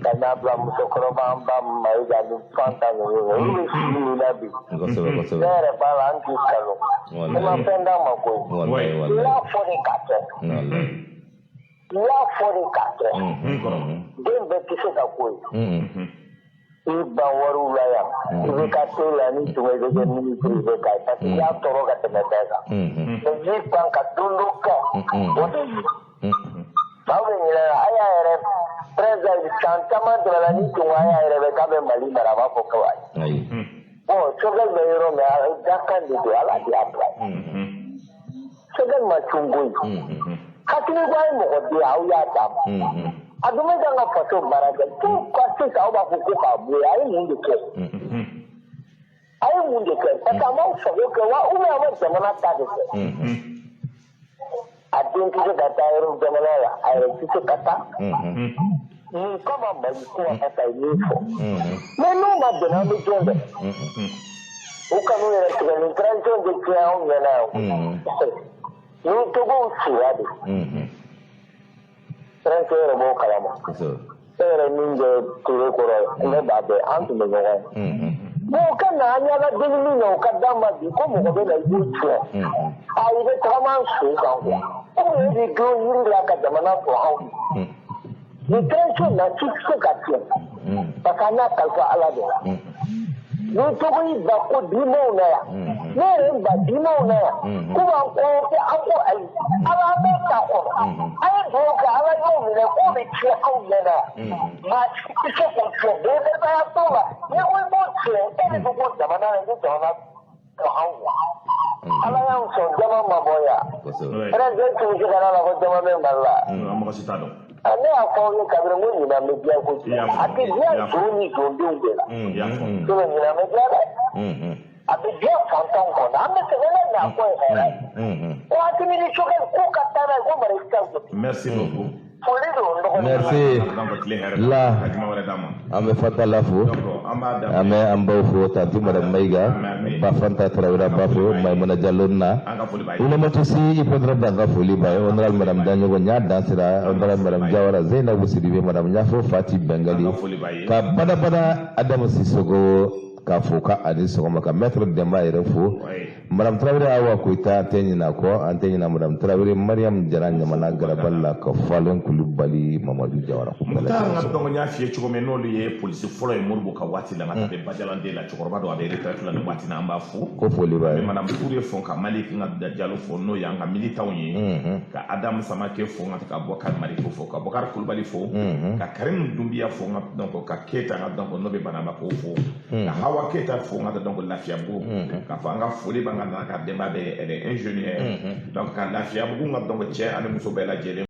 [SPEAKER 10] Ka n'a bila musokɔrɔba an ba Mayiga ni Fanta ninnu olu bɛ sigi min na bi.
[SPEAKER 2] Kosɛbɛ.
[SPEAKER 10] Ne yɛrɛ b'a la an k'i kanu. I ma fɛn d'a ma koyi. I y'a fɔ de k'a kɛ. I y'a fɔ de k'a kɛ. Den bɛɛ tɛ se ka ko ye. I ban wariw la yan. I bɛ ka to la ni tun bɛ kɛ minisiri i bɛ ka ye parce que i y'a tɔɔrɔ ka tɛmɛ bɛɛ kan. Mais i ban ka don dɔ kɛ o de ye. Maaw bɛ ɲinɛ a y'a yɛrɛ président san caman tɛmɛna ni tun ko a y'a yɛrɛ bɛ k'a bɛ Mali mara a b'a fɔ ko ayi. Bon Choguel bɛ yɔrɔ min dakan de don Ala de y'a bila yen. Choguel ma cun koyi. Hakili ko a ye mɔgɔ di aw y'a d'a ma. A dun bɛ kan ka faso baara kɛ pourquoi sisan aw b'a fɔ ko k'a bɔ yen a ye mun de kɛ? A ye mun de kɛ? Parce que a m'aw sago kɛ wa ou bien a ma jamana ta de kɛ. A den tɛ se ka taa yɔrɔ jamana la a yɛrɛ tɛ se ka taa. Mun kama Mali ko a ka taa ye min fɔ. Mais n'o ma bɛn an bɛ jɔn dɛ. U kan'u yɛrɛ tigɛ, nin transition tɛ tiɲɛ anw ɲɛna yan. Ni Togow cira de, transition yɛrɛ b'o kalama. E yɛrɛ min bɛ tere kɔrɔ, ne b'a bɛɛ, an tun bɛ ɲɔgɔn ye. Bon, o ka na, an y'ala deli min na, o ka d'an ma bi ko mɔgɔ bɛ na i b'o tiɲɛ. A i bɛ tagama an sen kan quoi. Ko e b'i dulon yiri la ka jamana sɔrɔ anw ye. Nin transition na ci tɛ se ka tiɲɛ parce que an y'a kalifa Ala de la. Ni Togo y'i ban ko dimaw na yan, ne yɛrɛ ye ban dimaw na yan, k'u b'an kɔrɔtɛ, an ko ayi, Ala an bɛ ta kɔnɔ. An ye dugawu kɛ, Ala y'o minɛ k'o bɛ tiɲɛ anw ɲɛna yan. Maa si tɛ se k'o tiɲɛ, bɛnbɛnbaya t'o la. N'i ko i b'o tiɲɛ, e de bɛ bɔ jamana na, i bɛ jamana to anw ye. Ala y'anw sɔn, jama ma bɔ yan. Président tun bɛ se ka na la ko jama bɛ Mali la.
[SPEAKER 1] Mɔgɔ si t'a dɔn.
[SPEAKER 10] Ne y'a fɔ aw ye kabini ko ɲinan bɛ diya kojugu. A tɛ diya zon ni zondenw de la. Sinon ɲinan bɛ diya dɛ. A bɛ diya fantanw kɔnɔ. An bɛ sɛgɛn ne n'a ko ye hɛrɛ ye. Ko Asimi ni Choguel k'u ka taa n'a ye ko Maréchal ko.
[SPEAKER 1] Merci beaucoup.
[SPEAKER 10] Foli don n dɔgɔnin.
[SPEAKER 2] Merci. La an bɛ Fanta la fo, an bɛ an baw fo, tantie madame Mayiga, ba Fanta Tarawele, ba fo Mayimuna Jalo na Ulamatu si hippodrome d'an ka foli b'a ye, honorable madame Daɲɔgɔ ɲa dansira, honorable madame Jawara, Zeyinabu Sidibe, madame Ɲafo, Fati Bengali, ka badabada Adamu Sisoko k'a fo ka ani sɔgɔma, ka maître Demba yɛrɛ fo, madame Tarawele Awa Koyita, an tɛ ɲinɛ a kɔ, an tɛ ɲinɛ madame Tarawele Mariam Jara Ɲamana Garabali la, ka Falen Kulubali, Mamadu Jawara ko bɛɛ
[SPEAKER 1] Mutar n ka dɔn n y'a f'i ye cogo min, n'olu ye polisi fɔlɔ ye Moribo ka waati la, n ka taa bɛ Bajalanden la, cɛkɔrɔba don, a bɛ retraite la nin waati na, an b'a fo.
[SPEAKER 2] Ko foli b'a ye.
[SPEAKER 1] Madame Toure fo, ka Malik n ka Jalo fo, n'o y'an ka militanw ye, ka Adamu Samake fo, n ka ka Bɔkari Mariko fo, ka Bɔkari Kulubali fo, ka Karim Dunbiya fo, n ka donc ka Keyita n ka donc n'o bɛ Banabako fo, ka Hawa Keyita fo, n ka donc Lafiyabugu, k'a fɔ an ka foli b'an ka nana ka denba bɛɛ, elle est ingénieure, donc ka Lafiyabugu n ka donc cɛ ani muso bɛɛ lajɛlen.